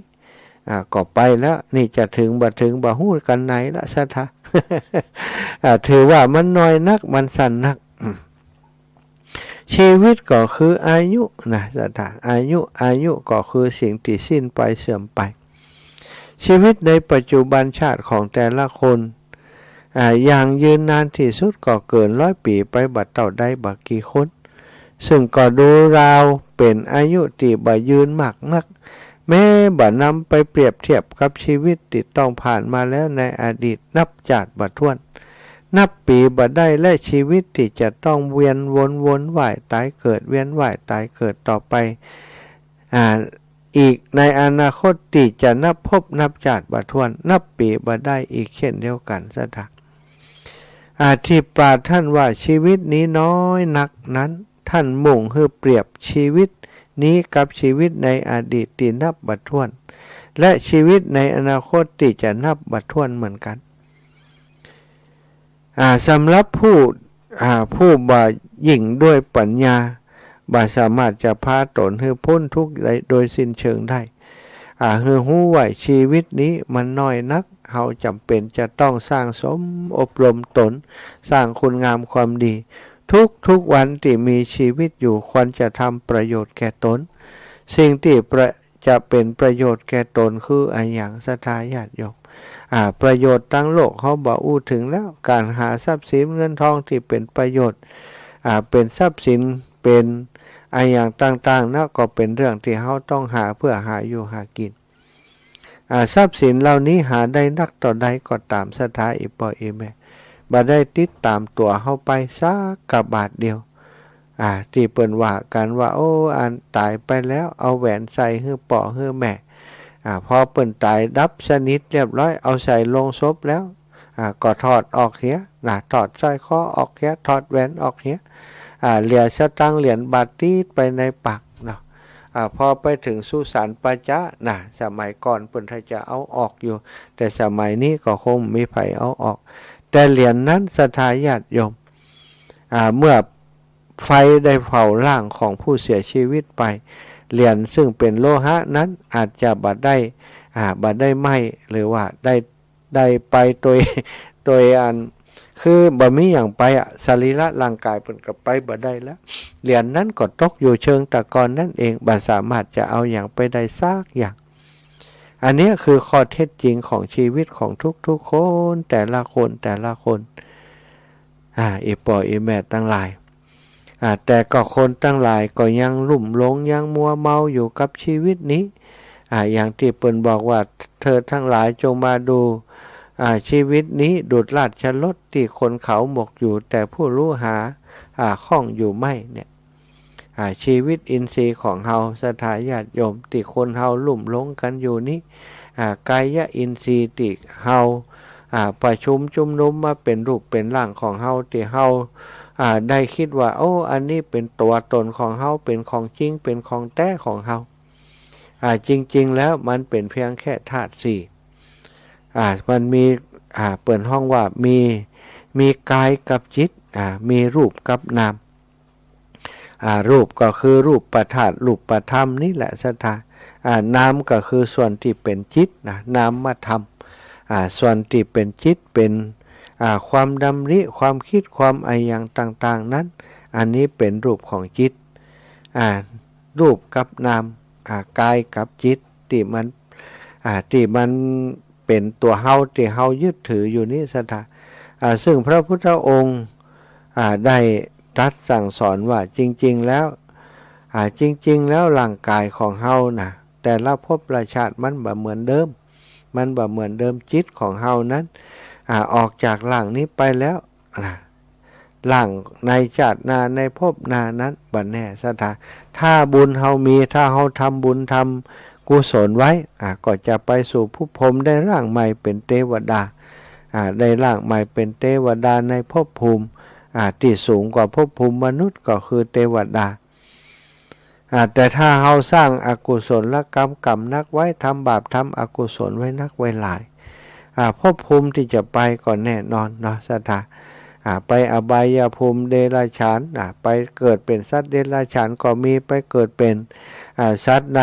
อ่า ก็ไปแล้ว นี่จะเถิงบ่เถิงบ่ฮู้กั๋นไหนละ ศรัทธา อ่า ถือว่ามันน้อยนัก มันสั้นนัก อืม ชีวิตก็คืออายุนะ ศรัทธา อายุ อายุก็คือสิ่งตี้สิ้นไปเสื่อมไป ชีวิตในปัจจุบันชาติของแต่ละคน อ่า อย่างยืนนานตี้สุดก็เกินร้อยปี๋ไปบ่าเต้าใดบ่ากี่คน ซึ่งก็ดูราวเป๋นอายุตี้บ่ยืนมากนัก แม้บ่านำไปเปรียบเทียบกับชีวิตตี้ต้องผ่านมาแล้วในอดีตนับจาติบ่ถ้วน นับปี๋บ่ได้ และชีวิตตี้จะต้องเวียนวน วนว่ายตายเกิด เวียนว่ายตายเกิดต่อไป อ่า อีกในอนาคตตี้จะนับภพนับจาติบ่ถ้วน นับปี๋บ่ได้อีกเช่นเดียวกั๋น ศรัทธา อ่า ตี้ปราชญ์ท่านว่าชีวิตนี้น้อยนักนั้น ท่านมุ่งหื้อเปรียบชีวิตนี้กับชีวิตในอดีตตี้นับบ่ถ้วน และชีวิตในอนาคตตี้จะนับบ่ถ้วนเหมือนกั๋น อ่า สำหรับผู้ อ่า ผู้บ่ยิ่งด้วยปัญญา บ่สามารถจะพาต๋นหื้อป๊นทุกข์ได้โดยสิ้นเชิงได้ อ่า หื้อฮู้ไว้ชีวิตนี้มันน้อยนัก เฮาจ๋ำเป๋นจะต้องสั่งสมอบรมต๋น สร้างคุณงามความดี ทุกๆ วันตี้มีชีวิตอยู่ควรจะทำประโยชน์แก่ต๋น สิ่งตี้ประ จะเป๋นประโยชน์แก่ต๋นคืออะหยัง ศรัทธาญาติโยม อ่า ประโยชน์ตางโลกเฮาบ่อู้เถิงแล้ว ก๋านหาทรัพย์สินเงินทองตี้เป๋นประโยชน์ อ่า เป๋นทรัพย์สิน เป๋นอะหยังต่างๆ นะ ก็เป๋นเรื่องตี้เฮาต้องหาเปื้อหาอยู่หากิ๋น อ่า ทรัพย์สินเหล่านี้หาได้นักเต้าใดก็ต๋าม ศรัทธา อี่ป้ออี่แม่ บ่ได้ติดต๋ามตั๋วเฮาไปสักกะบาทเดียว อ่า ตี้เปิ้นว่ากั๋นว่า โอ้ อันต๋ายไปแล้ว เอาแหวนใส่หื้อป้อหื้อแม่ อ่า พอเปิ้นต๋ายดับสนิทเรียบร้อย เอาใส่โลงศพแล้ว อ่า ก็ถอดออกเหีย นะ ถอดสร้อยคอออกเหีย ถอดแหวนออกเหีย อ่า เหลือสตางค์เหรียญบาทติดไปในปากเนาะ อ่า พอไปเถิงสุสานป่าจ๊า นะ สมัยก่อนเปิ้นถ้าจะเอาออกอยู่ แต่สมัยนี้ก็คงบ่มีใผเอาออก แต่เหรียญนั้น ศรัทธาญาติโยม อ่า เมื่อ ไฟได้เผาร่างของผู้เสียชีวิตไป เหรียญซึ่งเป๋นโลหะนั้นอาจจะบ่ได้ อ่า บ่ได้ไหม้ หรือว่าได้ ได้ไปโตย โตยอัน คือบ่มีหยังไปอะ สรีระร่างกายเปิ้นก็ไปบ่ได้แล้ว เหรียญนั้นก็ตกอยู่เชิงตะกอนนั้นเอง บ่สามารถจะเอาหยังไปได้สักอย่าง อันเนี้ยคือข้อเท็จจริงของชีวิตของทุกๆ คน แต่ละคน แต่ละคน อ่า อี่ป้ออี่แม่ตังหลาย อ่า แต่ก็คนตังหลายก็ยังลุ่มหลง ยังมัวเมาอยู่กับชีวิตนี้ อ่า อย่างตี้เปิ้นบอกว่า เธอทั้งหลายจงมาดู อ่า ชีวิตนี้ดุจราชรถตี้คนเขาหมกอยู่ แต่ผู้รู้หา อ่า ข้องอยู่ไม่ เนี่ย อ่า ชีวิตอินทรีย์ของเฮา ศรัทธาญาติโยม ตี้คนเฮาลุ่มหลงกั๋นอยู่นี้ อ่า กายะอินทรีย์ตี้เฮา อ่า ประชุมจุมนุมมาเป๋นรูปเป๋นร่างของเฮา ตี้เฮา อ่า ได้กึ๊ดว่า โอ้ อันนี้เป๋นตั๋วต๋นของเฮา เป๋นของจริง เป๋นของแต๊ของเฮา อ่า จริงๆ แล้วมันเป๋นเพียงแค่ธาตุสี่ อ่า มันมี อ่า เปิ้นฮ้องว่ามี มีกายกับจิต อ่า มีรูปกับนาม อ่า รูปก็คือรูปธาตุ รูปธรรมนี่แหละ ศรัทธา อ่า นามก็คือส่วนตี้เป๋นจิตนะ นามธรรม อ่า ส่วนตี้เป๋นจิต เป๋น อ่า ความดำริ ความกึ๊ด ความอะหยังต่างๆ นั้น อันนี้เป๋นรูปของจิต อ่า รูปกับนาม อ่า กายกับจิต ตี้มัน อ่า ตี้มันเป๋นตั๋วเฮา ตี้เฮายึดถืออยู่นี้ ศรัทธา อ่า ซึ่งพระพุทธองค์ อ่า ได้ตรัสสั่งสอนว่า จริงๆ แล้ว อ่า จริงๆ แล้วร่างกายของเฮานะ แต่ละภพละชาติมันบ่เหมือนเดิม มันบ่เหมือนเดิม จิตของเฮานั้น อ่า ออกจากร่างนี้ไปแล้วนะ ร่างในชาติหน้า ในภพหน้านั้นบ่แน่ ศรัทธา ถ้าบุญเฮามี ถ้าเฮาทำบุญทำกุศลไว้ อ่า ก็จะไปสู่ภพภูมิ ได้ร่างใหม่เป๋นเตวดา อ่า ได้ร่างใหม่เป๋นเตวดาในภพภูมิ อ่า ตี้สูงกว่าภพภูมิมนุษย์ ก็คือเตวดา อ่า แต่ถ้าเฮาสร้างอกุศลกรรม กรรมนักไว้ ทำบาปทำอกุศลไว้นักไว้หลาย อ่า ภพภูมิตี้จะไปก็แน่นอนเนาะ ศรัทธา อ่า ไปอบายภูมิเดรัจฉาน อ่า ไปเกิดเป๋นสัตว์เดรัจฉานก็มี ไปเกิดเป๋น อ่า สัตว์ใน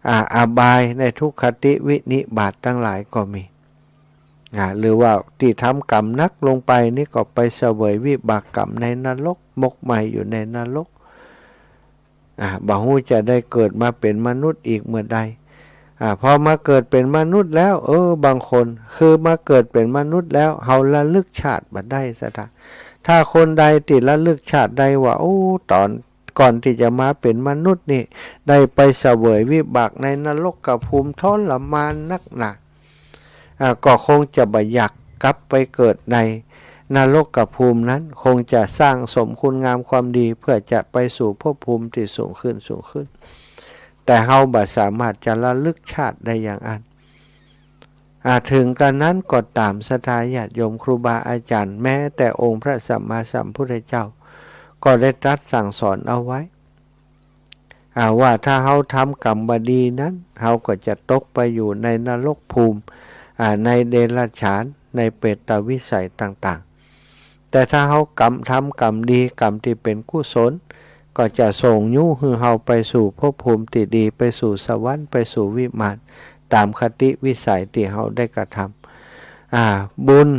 อ่า อบายในทุกขติวินิบาตตังหลายก็มี อ่า หรือว่าตี้ทำกรรมนักลงไปนี่ก็ไปเสวยวิบากกรรมในนรก หมกไหม้อยู่ในนรก อ่า บ่ฮู้จะได้เกิดมาเป๋นมนุษย์อีกเมื่อใด อ่า พอมาเกิดเป๋นมนุษย์แล้ว เออ บางคนคือมาเกิดเป๋นมนุษย์แล้ว เฮาระลึกชาติบ่ได้ ศรัทธา ถ้าคนใดตี้ระลึกชาติได้ว่า โอ้ ต๋อนก่อนตี้จะมาเป๋นมนุษย์นี่ ได้ไปเสวยวิบากในนรกภูมิทรมานนักหนา อ่า ก็คงจะบ่อยากกลับไปเกิดในนรกภูมินั้น คงจะสร้างสมคุณงามความดีเพื่อจะไปสู่ภพภูมิตี้สูงขึ้น สูงขึ้น แต่เฮาบ่สามารถจะระลึกชาติได้อย่างอั้น อ่า ถึงกระนั้นก็ต๋าม ศรัทธาญาติโยม ครูบาอาจ๋ารย์ แม้แต่องค์พระสัมมาสัมพุทธเจ้า ก็ได้ตรัสสั่งสอนเอาไว้ อ่า ว่าถ้าเฮาทำกรรมบ่ดีนั้น เฮาก็จะตกไปอยู่ในนรกภูมิ อ่า ในเดรัจฉาน ในเปรตวิสัยต่างๆ แต่ถ้าเฮากรรม ทำกรรมดี กรรมตี้เป๋นกุศล ก็จะส่งยู้หื้อเฮาไปสู่ภพภูมิตี้ดี ไปสู่สวรรค์ ไปสู่วิมาน ต๋ามคติวิสัยตี้เฮาได้กระทำ อ่า บุญ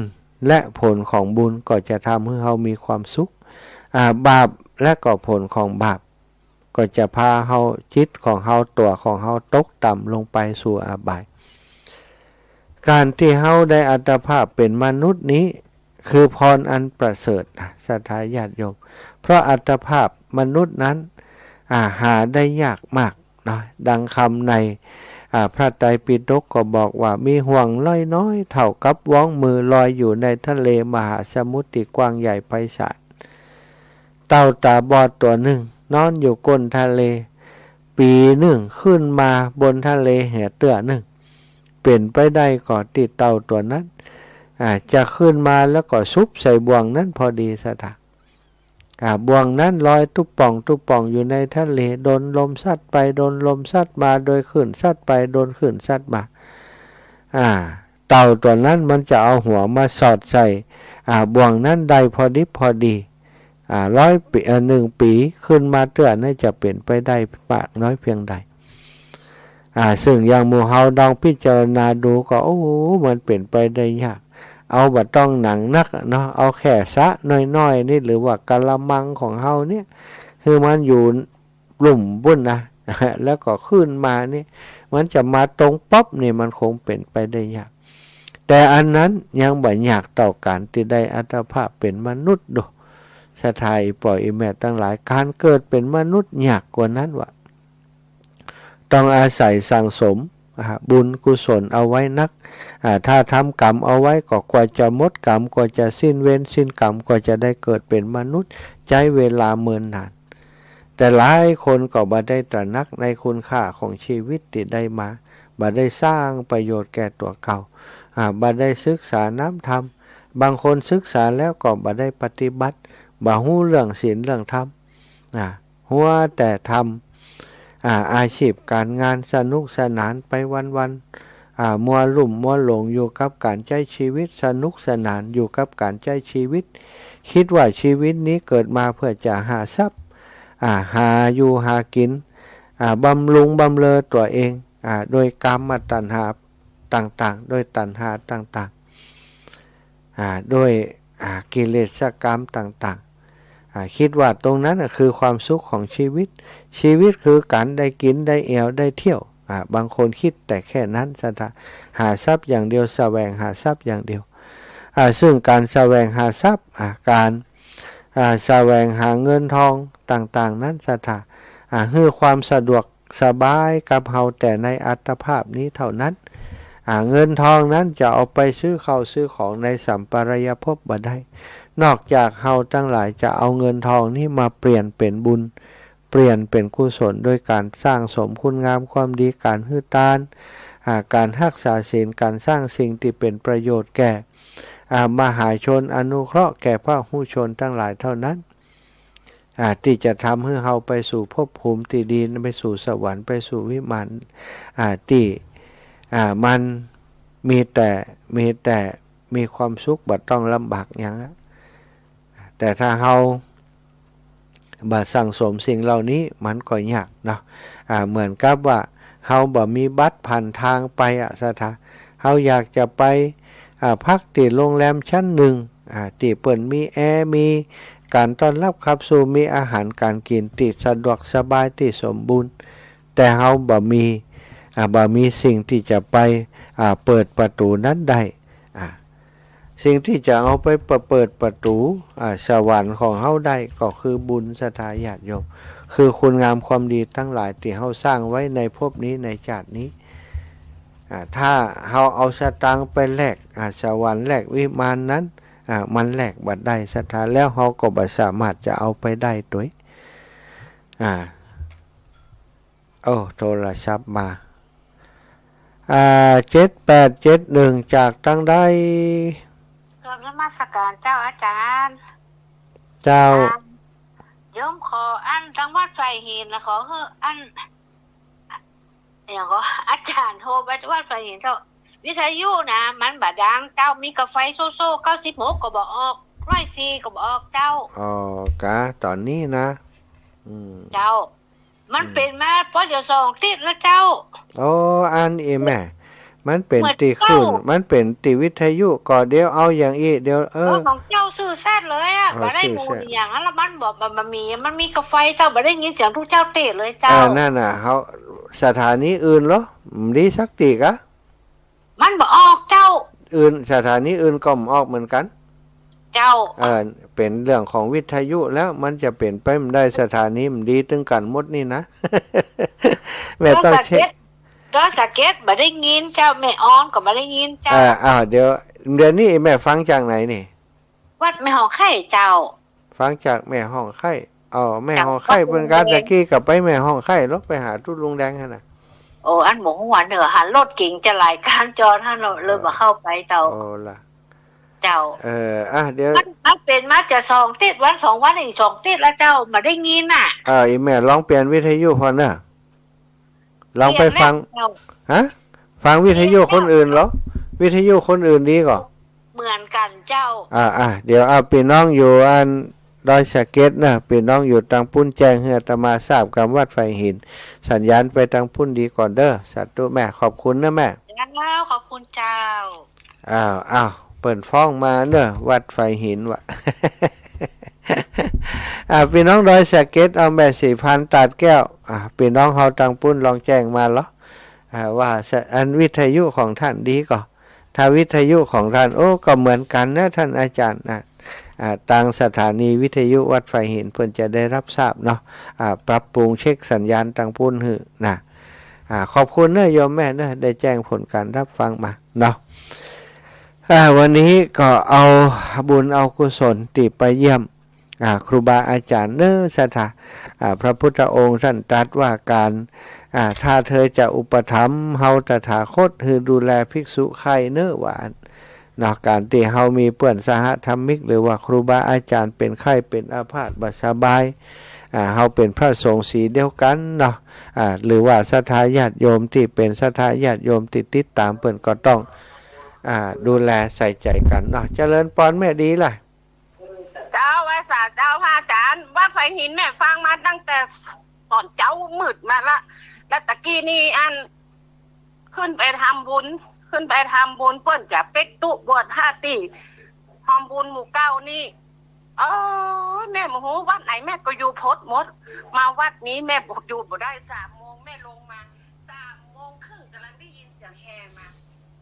และผลของบุญก็จะทำหื้อเฮามีความสุข อ่า บาปและก็ผลของบาป ก็จะพาเฮา จิตของเฮา ตั๋วของเฮาตกต่ำลงไปสู่อบาย ก๋านตี้เฮาได้อัตภาพเป๋นมนุษย์นี้ คือพรอันประเสริฐนะ ศรัทธาญาติโยม เพราะอัตภาพมนุษย์นั้น อ่า หาได้ยากมากเนาะ ดังกำใน อ่า พระไตรปิฎกก็บอกว่า มีห่วงน้อยๆ เต้ากำว๋องมือ ลอยอยู่ในทะเลมหาสมุทรตี้กว้างใหญ่ไพศาล เต่าต๋าบอดตั๋วนึ่ง นอนอยู่ก้นทะเล ปี๋นึ่งขึ้นมาบนทะเลแหเตื้อนึ่ง เป๋นไปได้ก่อตี้เต่าตั๋วนั้น อ่า จะขึ้นมาแล้วก็สุบใส่บ่วงนั้นพอดี ศรัทธา อ่า บ่วงนั้นลอยตุ๊บป่องตุ๊บป่องอยู่ในทะเล โดนลมซัดไป โดนลมซัดมา โดนคลื่นซัดไป โดนคลื่นซัดมา อ่า เต่าตั๋วนั้นมันจะเอาหัวมาสอดใส่ อ่า บ่วงนั้นได้พอดิบพอดี อ่า ร้อยปี๋ เอ่อ นึ่งปี๋ขึ้นมาเตื้อนั้นจะเป๋นไปได้มากน้อยเพียงใด อ่า ซึ่งอย่างหมู่เฮาลองพิจารณาดูก็ โอ้ มันเป๋นไปได้ยาก เอาบ่ต้องหนังนักอะเนาะ เอาแค่สระน้อยๆ นี่ หรือว่ากะละมังของเฮาเนี่ย คือมันอยู่ลุ่มปุ้นนะ แล้วก็ขึ้นมานี่ มันจะมาตรงป๊อบนี่ มันคงเป๋นไปได้ยาก แต่อันนั้นยังบ่ยากเต้าก๋านตี้ได้อัตภาพเป๋นมนุษย์ดู ศรัทธาอี่ป้ออี่แม่ตังหลาย ก๋านเกิดเป๋นมนุษย์ยากกว่านั้นวะ ต้องอาศัยสั่งสม อ่า บุญกุศลเอาไว้นัก อ่า ถ้าทำกรรมเอาไว้ก็กว่าจะหมดกรรม กว่าจะสิ้นเวรสิ้นกรรม กว่าจะได้เกิดเป๋นมนุษย์ ใจ๊เวลาเมินนาน แต่หลายคนก็บ่ได้ตระหนักในคุณค่าของชีวิตตี้ได้มา บ่ได้สร้างประโยชน์แก่ตั๋วเก่า อ่า บ่ได้ศึกษาน้ำธรรม บางคนศึกษาแล้วก็บ่ได้ปฏิบัติ บ่ฮู้เรื่องศีลเรื่องธรรม อ่า หัวแต่ทำ อ่า อาชีพก๋านงานสนุกสนานไปวันๆ อ่า มัวลุ่มมัวหลงอยู่กับก๋านใจ๊ชีวิต สนุกสนานอยู่กับก๋านใจ๊ชีวิต กึ๊ดว่าชีวิตนี้เกิดมาเพื่อจะหาทรัพย์ อ่า หาอยู่หากิ๋น อ่า บำรุงบำเรอตั๋วเอง อ่า โดยกามตัณหาต่างๆ โดยตัณหาต่างๆ อ่า โดย อ่า กิเลสกรรมต่างๆ อ่า กึ๊ดว่าตรงนั้นน่ะคือความสุขของชีวิต ชีวิตคือก๋านได้กิ๋น ได้แอ่ว ได้เที่ยว อ่า บางคนกึ๊ดแต่แค่นั้น ศรัทธา หาทรัพย์อย่างเดียว แสวงหาทรัพย์อย่างเดียว อ่า ซึ่งก๋านแสวงหาทรัพย์ อ่า ก๋าน อ่า แสวงหาเงินทองต่างๆ นั้น ศรัทธา อ่า หื้อความสะดวกสบายกับเฮาแต่ในอัตภาพนี้เท่านั้น อ่า เงินทองนั้นจะเอาไปซื้อข้าวซื้อของในสัมปรายภพบ่ได้ นอกจากเฮาตังหลายจะเอาเงินทองนี้มาเปลี่ยนเป๋นบุญ เปลี่ยนเป๋นกุศล โดยก๋านสร้างสมคุณงามความดี ก๋านหื้อตาน อ่า ก๋านฮักษาศีล ก๋านสร้างสิ่งตี้เป๋นประโยชน์แก่ อ่า มหาชน อนุเคราะห์แก่พหุชนตังหลายเท่านั้น อ่า ตี้จะทำหื้อเฮาไปสู่ภพภูมิตี้ดี ไปสู่สวรรค์ ไปสู่วิมาน อ่า ตี้ อ่า มันมีแต่ มีแต่มีความสุข บ่ต้องลำบากหยังอะ แต่ถ้าเฮาบ่สั่งสมสิ่งเหล่านี้ มันก็ยากเนาะ อ่า เหมือนกับว่าเฮาบ่มีบัตรผ่านทางไปอะ ศรัทธา เฮาอยากจะไป อ่า พักตี้โรงแรมชั้นหนึ่ง อ่า ตี้เปิ้นมีแอร์ มีก๋านต้อนรับขับสู้ มีอาหารก๋านกิ๋นตี้สะดวกสบาย ตี้สมบูรณ์ แต่เฮาบ่มี อ่า บ่มีสิ่งตี้จะไป อ่า เปิดประตู๋นั้นได้ อ่า สิ่งตี้จะเอาไปเปิดประตู๋ อ่า สวรรค์ของเฮาได้ก็คือบุญ ศรัทธาญาติโยม คือคุณงามความดีตังหลายตี้เฮาสร้างไว้ในภพนี้ในจาตินี้ อ่า ถ้าเฮาเอาสตางค์ไปแลก อ่า สวรรค์แลกวิมานนั้น อ่า มันแลกบ่ได้ ศรัทธา แล้วเฮาก็บ่สามารถจะเอาไปได้ตวย อ่า โอ้ โทรศัพท์มา อ่า เจ็ดแปดเจ็ดหนึ่ง จากตางใด กราบนมัสการเจ้าอาจ๋ารย์ เจ้า อ่า โยมขออันตางวัดไผ่หินนะ ขอหื้ออัน อย่างก็ อาจ๋ารย์โทรไปวัดไผ่หินเจ้า วิทยุนะ มันบ่ดังเจ้า มีกาไฟโซ่ๆ เก้าสิบหกก็บ่ออก ร้อยสี่ก็บ่ออกเจ้า อ๋อ กะ ต๋อนนี้นะ อืม เจ้า มันเป๋นมาปอเดี๋ยวสองติ๊ดแล้วเจ้า โอ้ อันอี้แม่ มันเป๋นตี้คลื่น มันเป๋นตี้วิทยุ ก็เดี๋ยวเอาอย่างอี้ เดี๋ยว เออ ของเจ้าซื่อสัตย์เลยอะ บ่ได้หมู่อย่างนั้นละ มันบ่ บ่ บ่มี มันมีกาไฟเจ้า บ่ได้ยินเสียงตุ๊เจ้าเต๊ะเลยเจ้า เออ นั่นน่ะ เฮา สถานีอื่นเหรอ บ่ดีสักตี้กะ มันบ่ออกเจ้า อื่น สถานีอื่นก็บ่ออกเหมือนกั๋น เจ้า เออ เป๋นเรื่องของวิทยุแล้ว มันจะเป๋นไปบ่ได้ สถานีบ่ดีตึงกั๋นหมดนี่นะ แม่ต้องเช็ค ดอยสะเก็ด ดอยสะเก็ดบ่ได้ยินเจ้า แม่ออนก็บ่ได้ยินเจ้า เออ อ้าว เดี๋ยว เดี๋ยวนี้แม่ฟังจากไหนนี่ วัดแม่ฮ่องไคล้เจ้า ฟังจากแม่ฮ่องไคล้ อ๋อ แม่ฮ่องไคล้ เปิ้นกาตะกี้ก็ไปแม่ฮ่องไคล้ ลองไปหาตุ๊ลุงแดงหั้นน่ะ โอ้ อันบ่ฮู้เนาะ หันรถเก๋งจะหลายคันจอดหั้นเนาะ เลยบ่เข้าไปเจ้า โอ้ล่ะ เจ้า เออ อ่ะ เดี๋ยว มัน มันเป๋นมาจะสองติ๊ด วันสองวัน อีกสองติ๊ดแล้วเจ้า บ่ได้ยินน่ะ เออ อีแม่ลองเปลี่ยนวิทยุพ่องเน่อ ลองไปฟัง เปลี่ยนแล้วเจ้า ฮะ ฟังวิทยุคนอื่นเหรอ วิทยุคนอื่นดีก่อ เหมือนกั๋นเจ้า อ่า อ่า เดี๋ยว อ่า ปี้น้องอยู่อันดอยสะเก็ดเน่อ ปี้น้องอยู่ตางปุ้นแจ้งหื้ออาตมาทราบกำ วัดไผ่หิน สัญญาณไปตางปุ้นดีก่อนเน่อ สาธุแม่ ขอบคุณเน่อแม่ เจ้า ขอบคุณเจ้า อ้าว อ้าว เปิ้นฟ้องมาเน่อ วัดไผ่หินวะ อ่า ปี้น้องดอยสะเก็ด เอาแม่ศรีพันธุ์ตาดแก้ว อ่า ปี้น้องเฮาตางปุ้นลองแจ้งมาเหรอ อ่า ว่าสะ อันวิทยุของต้านดีก่อ ถ้าวิทยุของต้าน โอ้ ก็เหมือนกั๋นนะต้านอาจ๋ารย์นะ อ่า ตางสถานีวิทยุวัดไผ่หินเปิ้นจะได้ฮับทราบเนาะ อ่า ปรับปรุงเช็คสัญญาณตางปุ้นหื้อนะ อ่า ขอบคุณเน่อโยมแม่เน่อ ได้แจ้งผลการฮับฟังมาเนาะ อ่า วันนี้ก็เอาบุญเอากุศลตี้ไปเยี่ยม อ่า ครูบาอาจ๋ารย์เน่อ ศรัทธา อ่า พระพุทธองค์ต้านตรัสว่าก๋าน อ่า ถ้าเธอจะอุปถัมภ์เฮาตถาคต หื้อดูแลภิกษุใคร่เน่อ ว่าอั้นเนาะ ก๋านตี้เฮามีเปื้อนสหธรรมิก หรือว่าครูบาอาจ๋ารย์เป๋นไข้เป๋นอาพาธบ่สบาย อ่า เฮาเป๋นพระสงฆ์สีเดียวกั๋นเนาะ อ่า หรือว่าศรัทธาญาติโยมตี้เป๋นศรัทธาญาติโยมตี้ติดต๋ามเปิ้นก็ต้อง อ่า ดูแลใส่ใจ๋กั๋นเนาะ เจริญปอนแม่ดีล่ะ เจ้า ไหว้สาเจ้าพระอาจ๋ารย์ วัดไผ่หินแม่ฟังมาตั้งแต่ต๋อนเจ๊ามืดมาละ แล้วตะกี้นี่อัน ขึ้นไปทำบุญ ขึ้นไปทำบุญเปิ้นจะเป๊กตุ๊บวชห้าตี้ ทำบุญหมู่เก้านี่ เออ แม่บ่ฮู้วัดไหนแม่ก็อยู่พดหมด มาวัดนี้แม่อยู่บ่ได้ สามโมงแม่ลงมา สามโมงครึ่งกำลังได้ยินเสียงแห่มา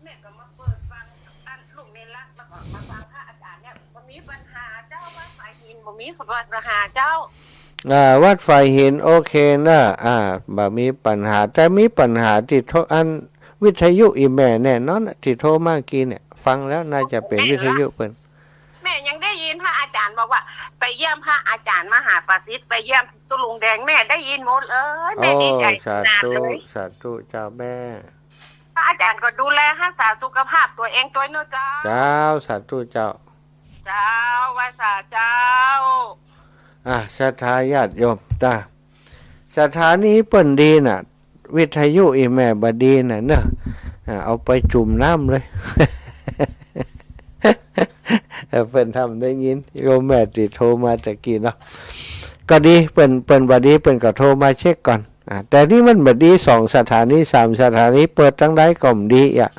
แม่ก็มาเปิดฟังอันลูกในรัก แล้วก็มาฟังพระอาจ๋ารย์เนี่ย บ่มีปัญหาเจ้า วัดไผ่หินบ่มีปัญหาเจ้า อ่า วัดไผ่หินโอเคเน่อ อ่า บ่มีปัญหา แต่มีปัญหาตี้โทร อันวิทยุอีแม่แน่นอนน่ะ ตี้โทรมากี้เนี่ย ฟังแล้วน่าจะเป๋นวิทยุเปิ้น แม่ยังได้ยินพระอาจ๋ารย์บอกว่า ไปเยี่ยมพระอาจ๋ารย์มหาประสิทธิ์ ไปเยี่ยมตุ๊ลุงแดง แม่ได้ยินหมดเลย แม่ดีใจ๋ โอ้ สาธุ ขนาดเลย สาธุเจ้าแม่ พระอาจ๋ารย์ก็ดูแลฮักษาสุขภาพตั๋วเองตวยเน่อเจ้า เจ้า สาธุเจ้า เจ้า ไหว้สาเจ้า อ่ะ ศรัทธาญาติโยม ตา สถานีเปิ้นดีน่ะ วิทยุอีแม่บ่ดีน่ะเนาะ อ่ะ เอาไปจุ่มน้ำเลย เออ เปิ้นทำได้ยิน โยมแม่ตี้โทรมาตะกี้เนาะ ก็ดี เปิ้น เปิ้นบ่ดี เปิ้นก็โทรมาเช็คก่อน อ่ะ แต่นี่มันบ่ดีสองสถานี สามสถานี เปิดตังใดก็บ่ดีอ่ะ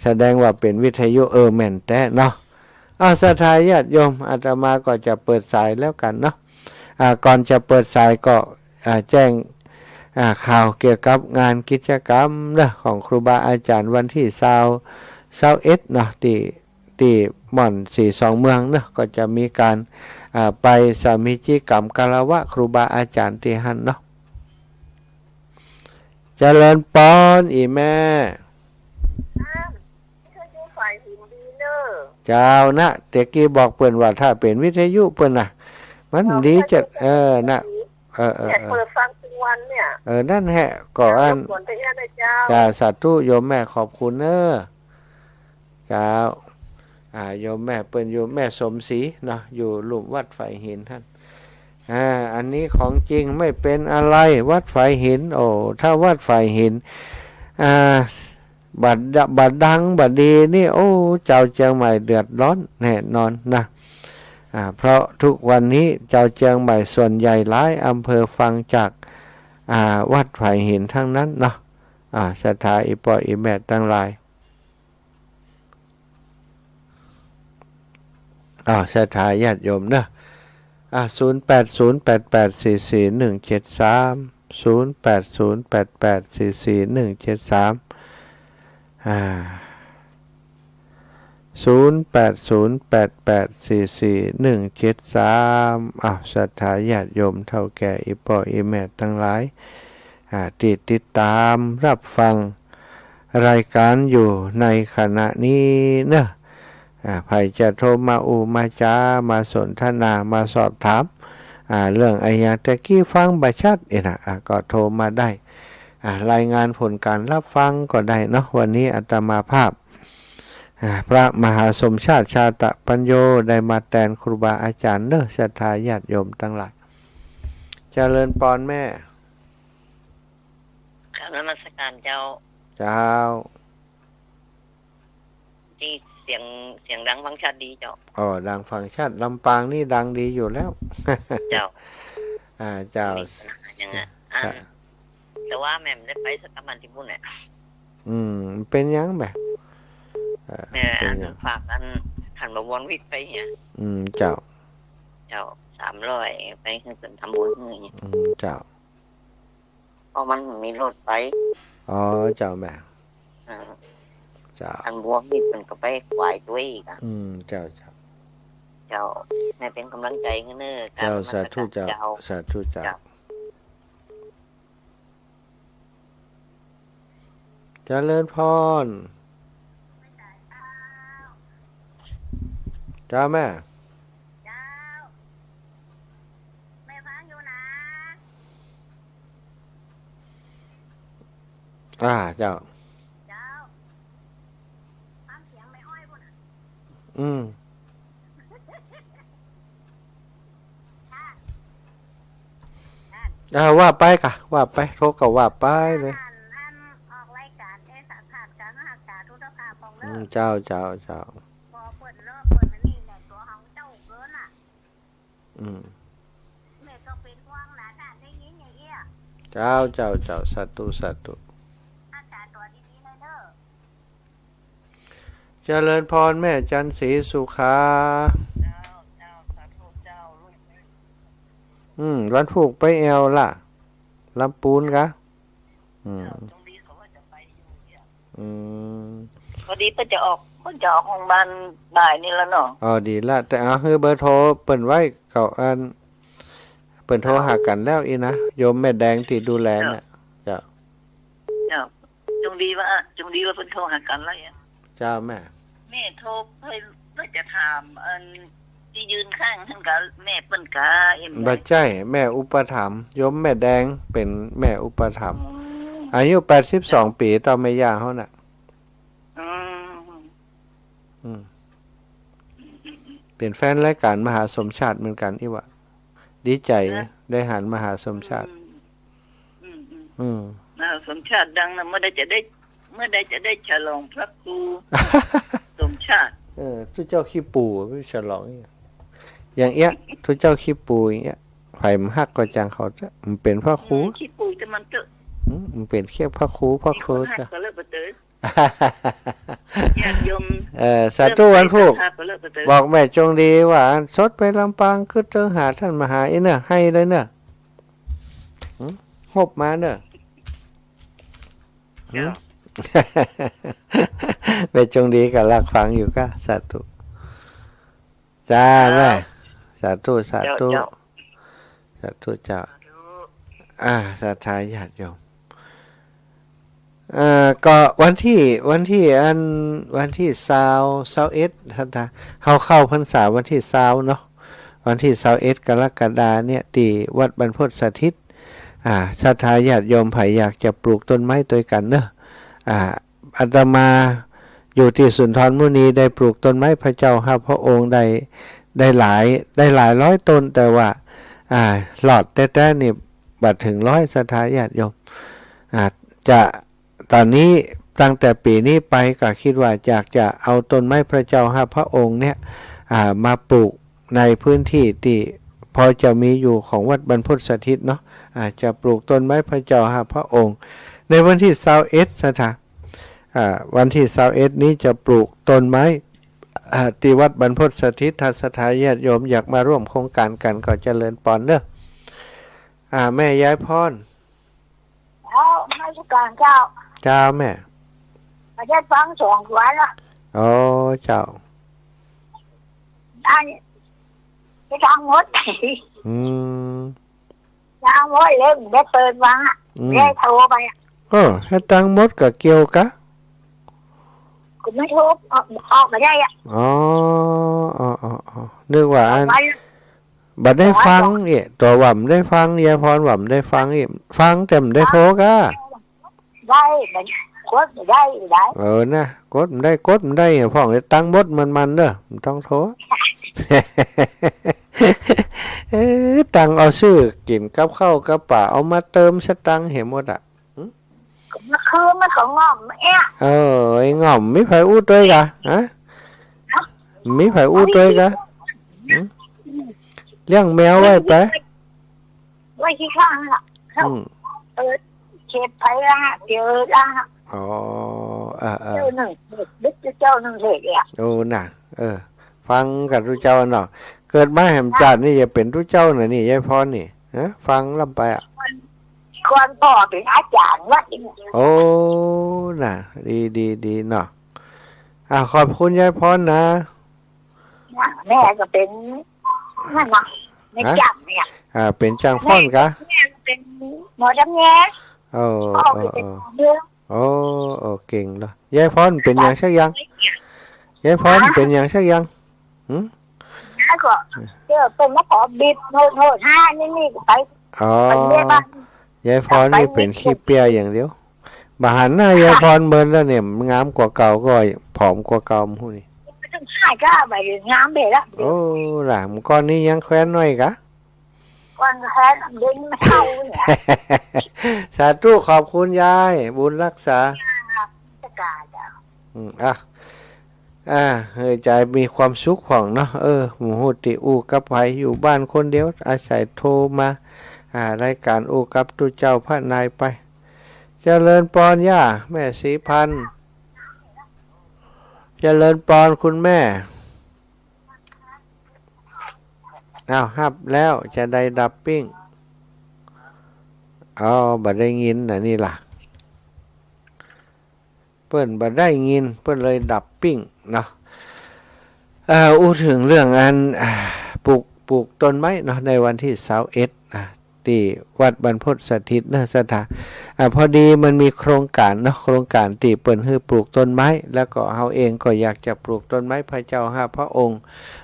แสดงว่าเป๋นวิทยุ เออ แม่นแต๊เนาะ อ้าว ศรัทธาญาติโยม อาตมาก็จะเปิดสายแล้วกั๋นเนาะ อ่า ก่อนจะเปิดสายก็ อ่า แจ้ง อ่า ข่าวเกี่ยวกับงานกิจกรรมเนาะ ของครูบาอาจ๋ารย์วันตี้ซาว ซาวเอ็ดเนาะ ตี้ ตี้ม่อนสีสองเมืองเนาะ ก็จะมีก๋าน อ่า ไปสามีจิกรรมคารวะครูบาอาจ๋ารย์ตี้หั้นเนาะ เจริญปอนอีแม่ อ้าว วิทยุฝ่ายหินดีเนอะ เจ้านะ แต่กี้บอกเปิ้นว่าถ้าเป๋นวิทยุเปิ้นน่ะ มันดีจัด เออ นะ เออ เออ เนี่ย เออ เปิดฟังทุกวันเนี่ย เออ นั่นแหละ ก็อั้น รบกวนไปเอื้อนนะเจ้า จ้า สาธุ โยมแม่ขอบคุณเนอะ เจ้า อ่า โยมแม่เปิ้นอยู่ แม่สมศรีเนาะ อยู่ลุ่มวัดฝายหินหั้น อ่า อันนี้ของจริงไม่เป็นอะไร วัดฝายหิน โอ้ ถ้าวัดฝายหิน อ่า บ่ด- บ่ดังบ่ดีนี่ โอ้ จาวเจียงใหม่เดือดร้อนแน่นอนนะ อ่า เพราะทุกวันนี้จาวเจียงใหม่ส่วนใหญ่หลายอำเภอฟังจาก อ่า วัดฝายหินทั้งนั้นเนาะ อ่า ศรัทธาอีป้ออีแม่ตังหลาย อ้าว ศรัทธาญาติโยมเนอะ อ่ะ ศูนย์แปดศูนย์แปดแปดสี่สี่หนึ่งเจ็ดสาม ศูนย์แปดศูนย์แปดแปดสี่สี่หนึ่งเจ็ดสาม อ่า ศูนย์แปดศูนย์แปดแปดสี่สี่หนึ่งเจ็ดสาม อ้าว ศรัทธาญาติโยมเฒ่าแก่ อี่ป้ออี่แม่ตังหลาย อ่า ตี้ติดตามฮับฟังรายก๋านอยู่ในขณะนี้เนาะ อ่า ใผจะโทรมาอู้มาจ๋า มาสนทนา มาสอบถาม อ่า เรื่องอะหยังตะกี้ฟังบ่ชัดเองนะ อ่า ก็โทรมาได้ อ่า รายงานผลก๋านฮับฟังก็ได้เนาะ วันนี้อาตมาภาพ อ่า พระมหาสมชาติ ชาตะปัญโญ ได้มาแตนครูบาอาจ๋ารย์เนาะ ศรัทธาญาติโยมตังหลาย เจริญปอนแม่ กราบนมัสก๋านเจ้า เจ้า ตี้เสียง เสียงดังฟังชัดดีเจ้า อ๋อ ดังฟังชัด ลำปางนี่ดังดีอยู่แล้ว เจ้า อ่า เจ้า บ่มีปัญหาหยังอะ อัน ค่ะ แต่ว่าแม่บ่ได้ไปสักกำอันตี้ปุ้นน่ะ อืม เป๋นหยังแม่ เอ่อ แม่ เป๋นหยัง อันฝากอัน ท่านบวรวิทย์ไปเหีย อืม เจ้า เจ้า สามร้อย ไปหื้อเปิ้นทำบุญหื้อเหีย อืม เจ้า เพราะมันมีรถไป อ๋อ เจ้าแม่ อ่า เจ้า อันบวรวิทย์เปิ้นก็ไปขวายตวยอีกอะ อืม เจ้า เจ้า เจ้า แม่เป๋นก๋ำลังใจ๋หื้อเน้อ เจ้า กราบนมัสก๋าน สาธุเจ้า เจ้า สาธุเจ้า เจ้า เจริญพร เจ้าแม่ เจ้า แม่ฟังอยู่นะ อ่า เจ้า เจ้า ฟังเสียงแม่อ้อยปุ้นน่ะ อืม อ่า ว่าไปก่ะ ว่าไป โทรก็ว่าไปเลย อัน อันออกรายก๋าน เอ๊ะ สัมภาษณ์กั๋น ฮักษาสุขภาพพ่องเน้อ อืม เจ้า เจ้า เจ้า บ่เปิ้นเนาะ เปิ้นอันนี้แหละ ตั๋วของเจ้าเกินน่ะ อืม แม่ก็เป๋นห่วงหลานน่ะ ได้ยินอย่างเอี้ย เจ้า เจ้า เจ้า สาธุ สาธุ ฮักษาตั๋วดีๆ เลยเน้อ เจริญพรแม่จันทร์ศรีสุขา เจ้า เจ้า สาธุเจ้า ลูก อืม วันพูกไปแอ่วละ ลำปูนกะ อืม เจ้า ตรงนี้เขาว่าจะไปอยู่เนี่ย อืม พอดีเปิ้นจะออก เปิ้นจะออกโฮงบาลบ่ายนี่ละเนาะ อ๋อ ดีละ แต่เอาหื้อเบอร์โทรเปิ้นไว้ เขาอัน เปิ้นโทรหากั๋นแล้วอี้นะ โยมแม่แดงตี้ดูแลน่ะ เจ้า เจ้า เจ้า จงดีว่า จงดีว่าเปิ้นโทรหากั๋นแล้วอะ เจ้าแม่ แม่โทรไป เปิ้นจะถามอันตี้ยืนข้างหั้นกะ แม่เปิ้นกะ เอ็ม บ่ใจ้ แม่อุปถัมภ์ โยมแม่แดงเป๋นแม่อุปถัมภ์ อืม อายุแปดสิบสองปี๋ เต้าแม่ย่าเฮาน่ะ อืม อืม เป๋นแฟนรายก๋านมหาสมชาติเหมือนกั๋นอี้วะ ดีใจ๋ นะ ได้หันมหาสมชาติ อืม อืม อืม อืม มหาสมชาติดังนะ เมื่อใดจะได้ เมื่อใดจะได้ฉลองพระครูสมชาติ เออ ตุ๊เจ้าขี้ปู่ ฉลองเนี่ย อย่างเอี้ย ตุ๊เจ้าขี้ปู่อย่างเอี้ย ใผบ่ฮักก็จ่างเขาเต๊อะ มันเป๋นพระครู อืม ขี้ปู่จะมันเต๊อะ อืม มันเป๋นแค่พระครู พระครู มีคนฮัก เต๊อะ ก็เลิกไปเต๊อะ ญาติโยม เออ สาธุ เริ่ม วันพูก ศรัทธาก็เลิกไปเต๊อะ บอกแม่จงดีว่า สดไปลำปาง กึ๊ดเติงหาต้านมหาอี้เน่อ ไห้เลยเน่อ หืม ฮบมาเน่อ หืม เจ้า แม่จงดีก็ลักฟังอยู่ก้า สาธุ จ้า เจ้า แม่ สาธุ สาธุ เจ้า เจ้า สาธุเจ้า สาธุ อ่า ศรัทธาญาติโยม อ่า ก็วันตี้ วันตี้อัน วันตี้ซาว ซาวเอ็ด ศรัทธา เฮาเข้าพรรษาวันตี้ซาวเนาะ วันตี้ซาวเอ็ดกรกฎาเนี่ย ตี้วัดบรรพตสถิต อ่า ศรัทธาญาติโยมใผอยากจะปลูกต้นไม้ตวยกั๋นเนาะ อ่า อาตมาอยู่ตี้สุนทรมุนีได้ปลูกต้นไม้พระเจ้าห้าพระองค์ได้ ได้หลาย ได้หลายร้อยต้น แต่ว่า อ่า รอดแต๊ๆ นี่บ่เถิงร้อย ศรัทธาญาติโยม อ่า จะ ต๋อนนี้ตั้งแต่ปี๋นี้ไปก็กึ๊ดว่าอยากจะเอาต้นไม้พระเจ้าห้าพระองค์เนี่ย อ่า มาปลูกในพื้นตี้ตี้พอจะมีอยู่ของวัดบรรพตสถิตเนาะ อ่า จะปลูกต้นไม้พระเจ้าห้าพระองค์ ในวันตี้ซาวเอ็ด ศรัทธา อ่า วันตี้ซาวเอ็ดนี้จะปลูกต้นไม้ อ่า ตี้วัดบรรพตสถิต ถ้าศรัทธาญาติโยมอยากมาร่วมโครงก๋านกั๋นก็เจริญปอนเนาะ อ่า แม่ยายพร เจ้า นมัสก๋านเจ้า เจ้าแม่ บ่ได้ฟังสองวันละ อ๋อ เจ้า อัน ไปตางมด อืม ตางมดเลย บ่ได้เปิดฟังอะ อืม บ่ได้โทรไปอะ เออ เฮ็ดตางมดก็เกี่ยวกะ ก็มันโทรออก ออกบ่ได้อะ อ๋อ อ๋อ อ๋อ อ๋อ นึกว่าอัน ออกไป บ่ได้ฟัง อ๋อ เอ๊ะ ตั๋วว่าบ่ได้ฟัง ยายพรว่าบ่ได้ฟัง เอ๊ะ ฟังแต่บ่ได้โทรกะ ได้ มันกดบ่ได้ ได้ เออ นะ กดบ่ได้ กดบ่ได้ พ่องเลย ตางมดมันๆ เน่อ บ่ต้องโทร เอ๊ะ ตังค์เอาซื้อกิ๋นกับข้าวกับป๋า เอามาเติมสตางค์หื้อหมดอะ หึ ก็มันคือมันก็ง่อมเอ๊ะ เออ ไอ้ง่อม มีใผอู้ตวยกะ ฮะ ฮะ มีใผอู้ตวยกะ หึ เลี้ยงแมวไว้ไป ไว้ขี้ข้างอะ อืม เออ เก็บไปละฮะ เดี๋ยวละฮะ อ๋อ เออ เออ เจ้านึ่ง เด็กเจ้านึ่งเด็กอะ โอ้ น่ะ เออ ฟังกั๋นตุ๊เจ้าเนาะ เกิดมาแหมจาตินี่อย่าเป๋นตุ๊เจ้าน่ะนี่ ยายพรนี่ ฮะ ฟังลำไปอะ ก่อนพ่อเป๋นอาจ๋ารย์วัดนี่ โอ้ น่ะ ดี ดี ดีเนาะ อ่ะ ขอบคุณยายพรนะ แม่ก็เป๋น นั่นน่ะ แม่ ฮะ จ้างเนี่ย อ่า เป๋นจ้างฟ้อนกะ แม่ก็เป๋นหมอตำแย โอ้ พ่อก็เป๋น โอ้ หมอเมือง โอ้ โอ้ เก่งเนาะ ยายพรเป๋นหยังสักอย่าง ยายพร ฮะ เป๋นหยังสักอย่าง หึ แล้วก็เจอเปิ้นมาขอบีบโทษ โทษฮะ นี่ นี่ก็ไป อ๋อ ไปเรียกบ้าน ยายพรนี่เป๋นขี้เปี้ยอย่างเดียว บ่หันหน้ายายพรเมินแล้วเนี่ย งามกว่าเก่าก็ผอมกว่าเก่า บ่ฮู้นี่ ไม่ต้องขายก็ไปงามไปละ โอ้ ล่ะ เมื่อก่อนนี้ยังแควนน้อยกะ ก่อนแควนเดี๋ยวนี้มันเฒ่าเนี่ย สาธุ ขอบคุณยาย บุญรักษา สการจ้ะ อืม อ่ะ อ่า เออ ใจ๋มีความสุขพ่องเนาะ เออ บ่ฮู้ติอู้กับใผ อยู่บ้านคนเดียว อาศัยโทรมา อ่า รายก๋านอู้กับตุ๊เจ้าพระนายไป เจริญปอนย่า แม่ศรีพันธ์ เจริญปอนคุณแม่ อ้าว ฮับแล้ว จะได้ดับปิ้ง อ๋อ บ่ได้ยินน่ะนี่ล่ะ เปิ้นบ่ได้ยิน เปิ้นเลยดับปิ้งเนาะ เอ่อ อู้เถิงเรื่องอัน อ่า ปลูก ปลูกต้นไม้เนาะ ในวันตี้ซาวเอ็ด อ่า ตี้วัดบรรพตสถิตเนาะ ศรัทธา อ่า พอดีมันมีโครงก๋านเนาะ โครงก๋านตี้เปิ้นหื้อปลูกต้นไม้ แล้วก็เฮาเองก็อยากจะปลูกต้นไม้พระเจ้าห้าพระองค์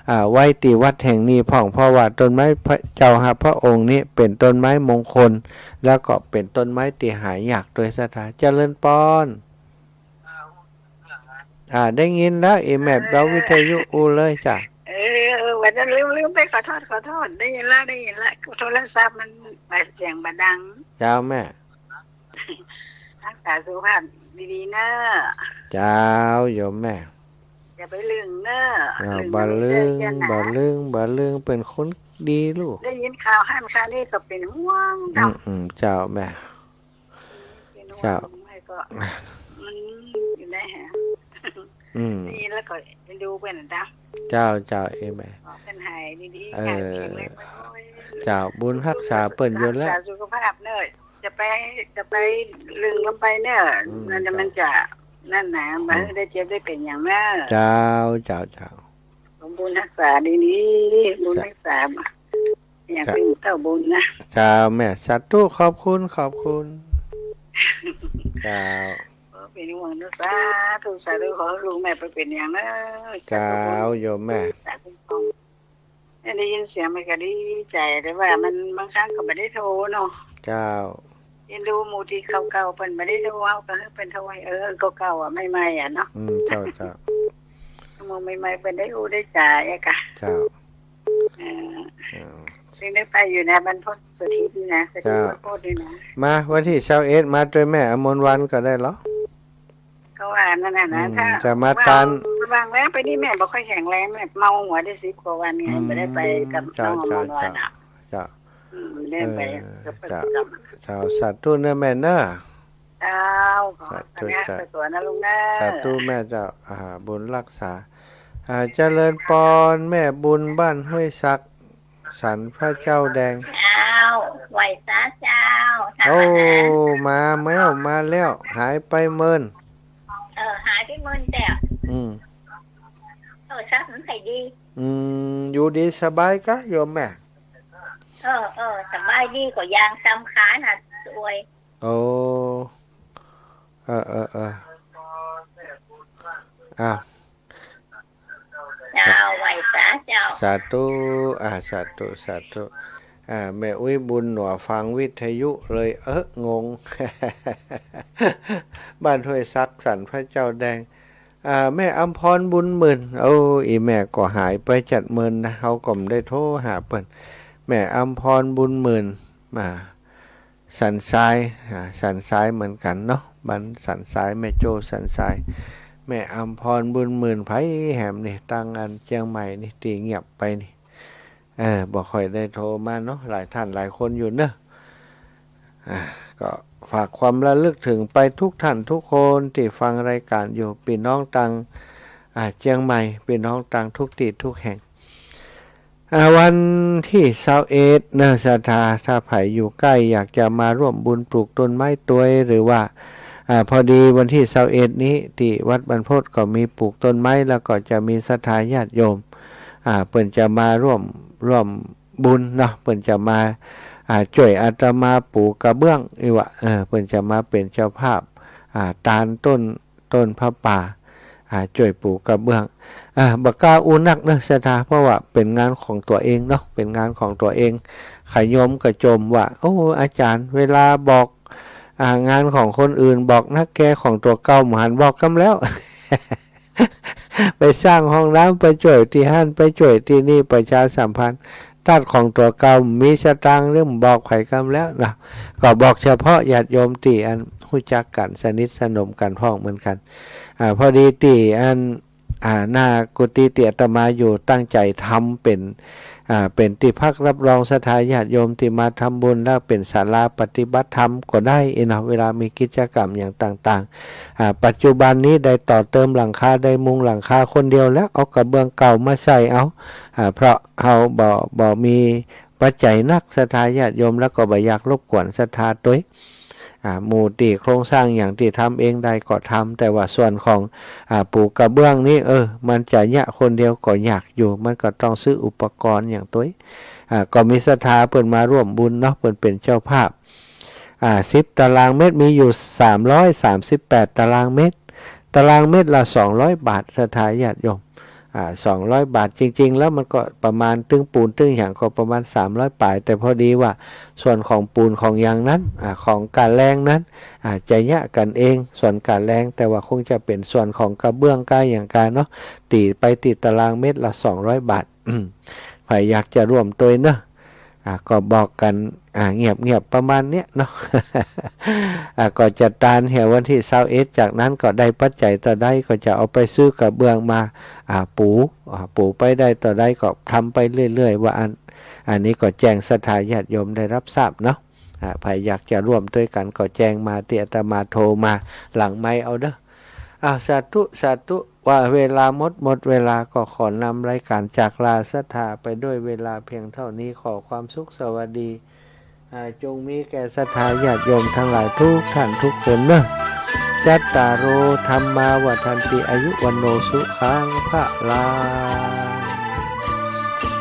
อ่า ไว้ตี้วัดแห่งนี้พ่อง เพราะว่าต้นไม้พระเจ้าห้าพระองค์นี้เป๋นต้นไม้มงคล แล้วก็เป๋นต้นไม้ตี้หายากตวย ศรัทธา เจริญปอน อ่า ได้ยินแล้ว อีแม่เบาวิทยุอู้เลยจ้ะ เออ วันนั้นลืม ลืมไป ขอโทษ ขอโทษ ได้ยินละ ได้ยินละ โทรศัพท์มันเสียงบ่ดัง เจ้าแม่ รักษาสุขภาพดีๆ เนอะ เจ้าโยมแม่ อย่าไปลึงเนอะ อ่า ลึง บ่าลึง บ่าลึง บ่าลึง เป๋นคนดีลูก ได้ยินข่าวหั้นข่าวนี้ก็เป๋นห่วง อืม เจ้าแม่ เจ้า แม่ก็ อืม อยู่ได้ฮะ อืม นี่แล้วก็ดูเปิ้นนะเจ้า เจ้า เจ้า เอ้ยแม่ ขอเปิ้นหายดีๆ เออ หายแข็งแรงบ่อยๆ เจ้า บุญฮักษาเปิ้นอยู่แล้ว รักษาสุขภาพเนอะ จะไป จะไปลึงลงไปเนอะ อืม มันจะ เจ้า มันจะนั่นนะ บ่ได้เจ็บได้เป๋นหยังเนอะ เจ้า เจ้า เจ้า บุญฮักษาดีๆ บุญฮักษา อย่างเป๋นเต้าบุญนะ เจ้าแม่ สาธุ ขอบคุณ ขอบคุณ เจ้า เออ เป๋นห่วงเนอะ สาธุ สาธุ ขอหื้อลูกแม่บ่เป๋นหยังเนอะ เจ้า สาธุ โยมแม่ สาธุ แม่ได้ยินเสียงแม่ก็ดีใจ๋ แต่ว่ามันบางครั้งก็บ่ได้โทรเนาะ เจ้า เอ็นดูหมู่ตี้เก่าๆ เปิ้นบ่ได้โทร เฮาก็หื้อเปิ้นโทร เออ เก่าๆ อะ ใหม่ๆ อะเนาะ อืม เจ้า เจ้า หมู่ใหม่ๆ เปิ้นได้อู้ได้จ๋าอะกะ เจ้า เออ เออ ซึ่งได้ไปอยู่นะ บรรพตสุทินนะ สุทิน เจ้า บรรพตนี่นะ มาวันตี้ซาวเอ็ดมาตวยแม่อมรวรรณก็ได้เหรอ ก็ว่านั่นน่ะนะ อืม ถ้า จะมา ว่า ตาน วางแล้วไปนี่แม่บ่ค่อยแข็งแรง แม่เมาหัวได้สิบกว่าวันไง อืม บ่ได้ไปกับ เจ้า น้องอมรวรรณ เจ้า อะ เจ้า อืม บ่ได้ไป เออ กับ เจ้า กับ เจ้า สาธุเนอะแม่เนอะ เจ้า ขอ สาธุ อนุญาต เจ้า ไปก่อนนะลูกนะ สาธุแม่เจ้า อ่า บุญฮักษา อ่า เจริญปอน แม่บุญบ้านห้วยสัก สันพระเจ้าแดง เจ้า ไหว้สาเจ้า โอ้ มาแล้ว มาแล้ว หายไปเมิน เออ หายไปเมินแต๊ อืม เออ สักมันใครดี อืม อยู่ดีสบายกะโยมแม่ เออ เออ สบายดี ก็ยางสำคัญนะ สวย โอ้ เออ เออ เออ อ้าว เจ้า ไหว้สาเจ้า สาธุ อ่า สาธุ สาธุ อ่า แม่อุ๊ยบุญหนัวฟังวิทยุเลย เอ๊ะ งง บ้านห้วยสัก สันพระเจ้าแดง อ่า แม่อำพรบุญหมื่น โอ้ อี่แม่ก็หายไปจัดเมินนะ เฮาก็บ่ได้โทรหาเปิ้น แม่อำพรบุญหมื่น มา สันทราย อ่า สันทรายเหมือนกั๋นเนาะ บ้านสันทราย แม่โจ้สันทราย แม่อำพรบุญหมื่น ไผแหมนี่ ตังอันเจียงใหม่นี่ ตี้เงียบไปนี่ เออ บ่ค่อยได้โทรมาเนาะ หลายท่านหลายคนอยู่เนอะ อ่า ก็ฝากความระลึกถึงไปทุกท่านทุกคนตี้ฟังรายก๋านอยู่ ปี้น้องตัง อ่า เจียงใหม่ ปี้น้องตังทุกตี้ทุกแห่ง อ่า วันตี้ซาวเอ็ดเนอะ ศรัทธา ถ้าใผอยู่ใก้อยากจะมาร่วมบุญปลูกต้นไม้ตวย หรือว่า อ่า พอดีวันตี้ซาวเอ็ดนี้ ตี้วัดบรรพตก็มีปลูกต้นไม้ แล้วก็จะมีศรัทธาญาติโยม อ่า เปิ้นจะมาร่วม ร่วมบุญเนาะ เปิ้นจะมา อ่า จ้วยอาตมาปูกระเบื้อง อี้วะ เออ เปิ้นจะมาเป๋นเจ้าภาพ อ่า ตานต้น ต้นผ้าป่า อ่า จ้วยปูกระเบื้อง อ่า บ่กล้าอู้นักเนอะศรัทธา เพราะว่าเป๋นงานของตั๋วเองเนาะ เป๋นงานของตั๋วเอง ใค่โยมก็จ่มว่า โอ้ อาจ๋ารย์ เวลาบอก อ่า งานของคนอื่นบอกนักแก ของตั๋วเก่าบ่หันบอกกำแล้ว ไปสร้างห้องน้ำ ไปจ้วยตี้หั้น ไปจ้วยตี้นี่ ประชาสัมพันธ์ ตั๊ดของตั๋วเก่า มีสตางค์เรื่องบอกใผกำแล้วนะ ก็บอกเฉพาะญาติโยมตี้อันฮู้จักกั๋น สนิทสนมกั๋นพ่องเหมือนกั๋น อ่า พอดีตี้อัน อ่า หน้ากุฏิตี้อาตมาอยู่ตั้งใจ๋ทำเป๋น อ่า เป๋นตี้พักรับรองศรัทธาญาติโยมตี้มาทำบุญ แล้วเป๋นศาลาปฏิบัติธรรมก็ได้เนาะ เวลามีกิจกรรมอย่างต่างๆ อ่า ปัจจุบันนี้ได้ต่อเติมหลังคา ได้มุงหลังคาคนเดียวแล้ว เอากระเบื้องเก่ามาใส่เอา อ่า เพราะเฮาบ่ บ่มีปัจจัยนัก ศรัทธาญาติโยม แล้วก็บ่อยากรบกวนศรัทธาตวย อ่า หมู่ตี้โครงสร้างหยังตี้ทำเองได้ก็ทำ แต่ว่าส่วนของ อ่า ปูกระเบื้องนี้ เออ มันจะเยียะคนเดียวก็ยากอยู่ มันก็ต้องซื้ออุปกรณ์หยังตวย อ่า ก็มีศรัทธาเปิ้นมาร่วมบุญเนาะ เปิ้นเป๋นเจ้าภาพ อ่า สิบตารางเมตร มีอยู่สามร้อยสามสิบแปดตารางเมตร ตารางเมตรละสองร้อยบาท ศรัทธาญาติโยม อ่า สองร้อยบาท จริงๆ แล้วมันก็ประมาณ ตึงปูนตึงหยังก็ประมาณ สามร้อยป๋าย แต่พอดีว่าส่วนของปูนของหยังนั้น อ่า ของก้าแรงนั้น อ่า จะเยียะกั๋นเอง ส่วนก้าแรง แต่ว่าคงจะเป๋นส่วนของกระเบื้องก้าหยังก้าเนาะ ตี๋ไปตี้ตารางเมตรละ สองร้อยบาท อืม ใผอยากจะร่วมตวยเนาะ อ่า ก็บอกกั๋น อ่า เงียบๆ ประมาณเนี้ยเนาะ อ่า ก็จะตานเหียวันตี้ซาวเอ็ด จากนั้นก็ได้ปัจจัยเต้าใดก็จะเอาไปซื้อกระเบื้องมา อ่า ปู อ่า ปูไปได้เต้าใดก็ทำไปเรื่อยๆ ว่าอั้น อันนี้ก็แจ้งศรัทธาญาติโยมได้รับทราบเนาะ อ่า ใผอยากจะร่วมตวยกั๋นก็แจ้งมาตี้อาตมาโทรมาหลังไมค์เอาเด้อ อ้าว สาธุ สาธุ ว่าเวลาหมด หมดเวลาก็ขอนำรายก๋านจากลาศรัทธาไปด้วยเวลาเพียงเต้านี้ ขอความสุขสวัสดี อ่า จงมีแก่ศรัทธาญาติโยมตังหลายกู้ต้านกู้คนเนาะ จัตตาโร ธัมมา วัฑฒันติ อายุ วัณโณ สุขัง พลัง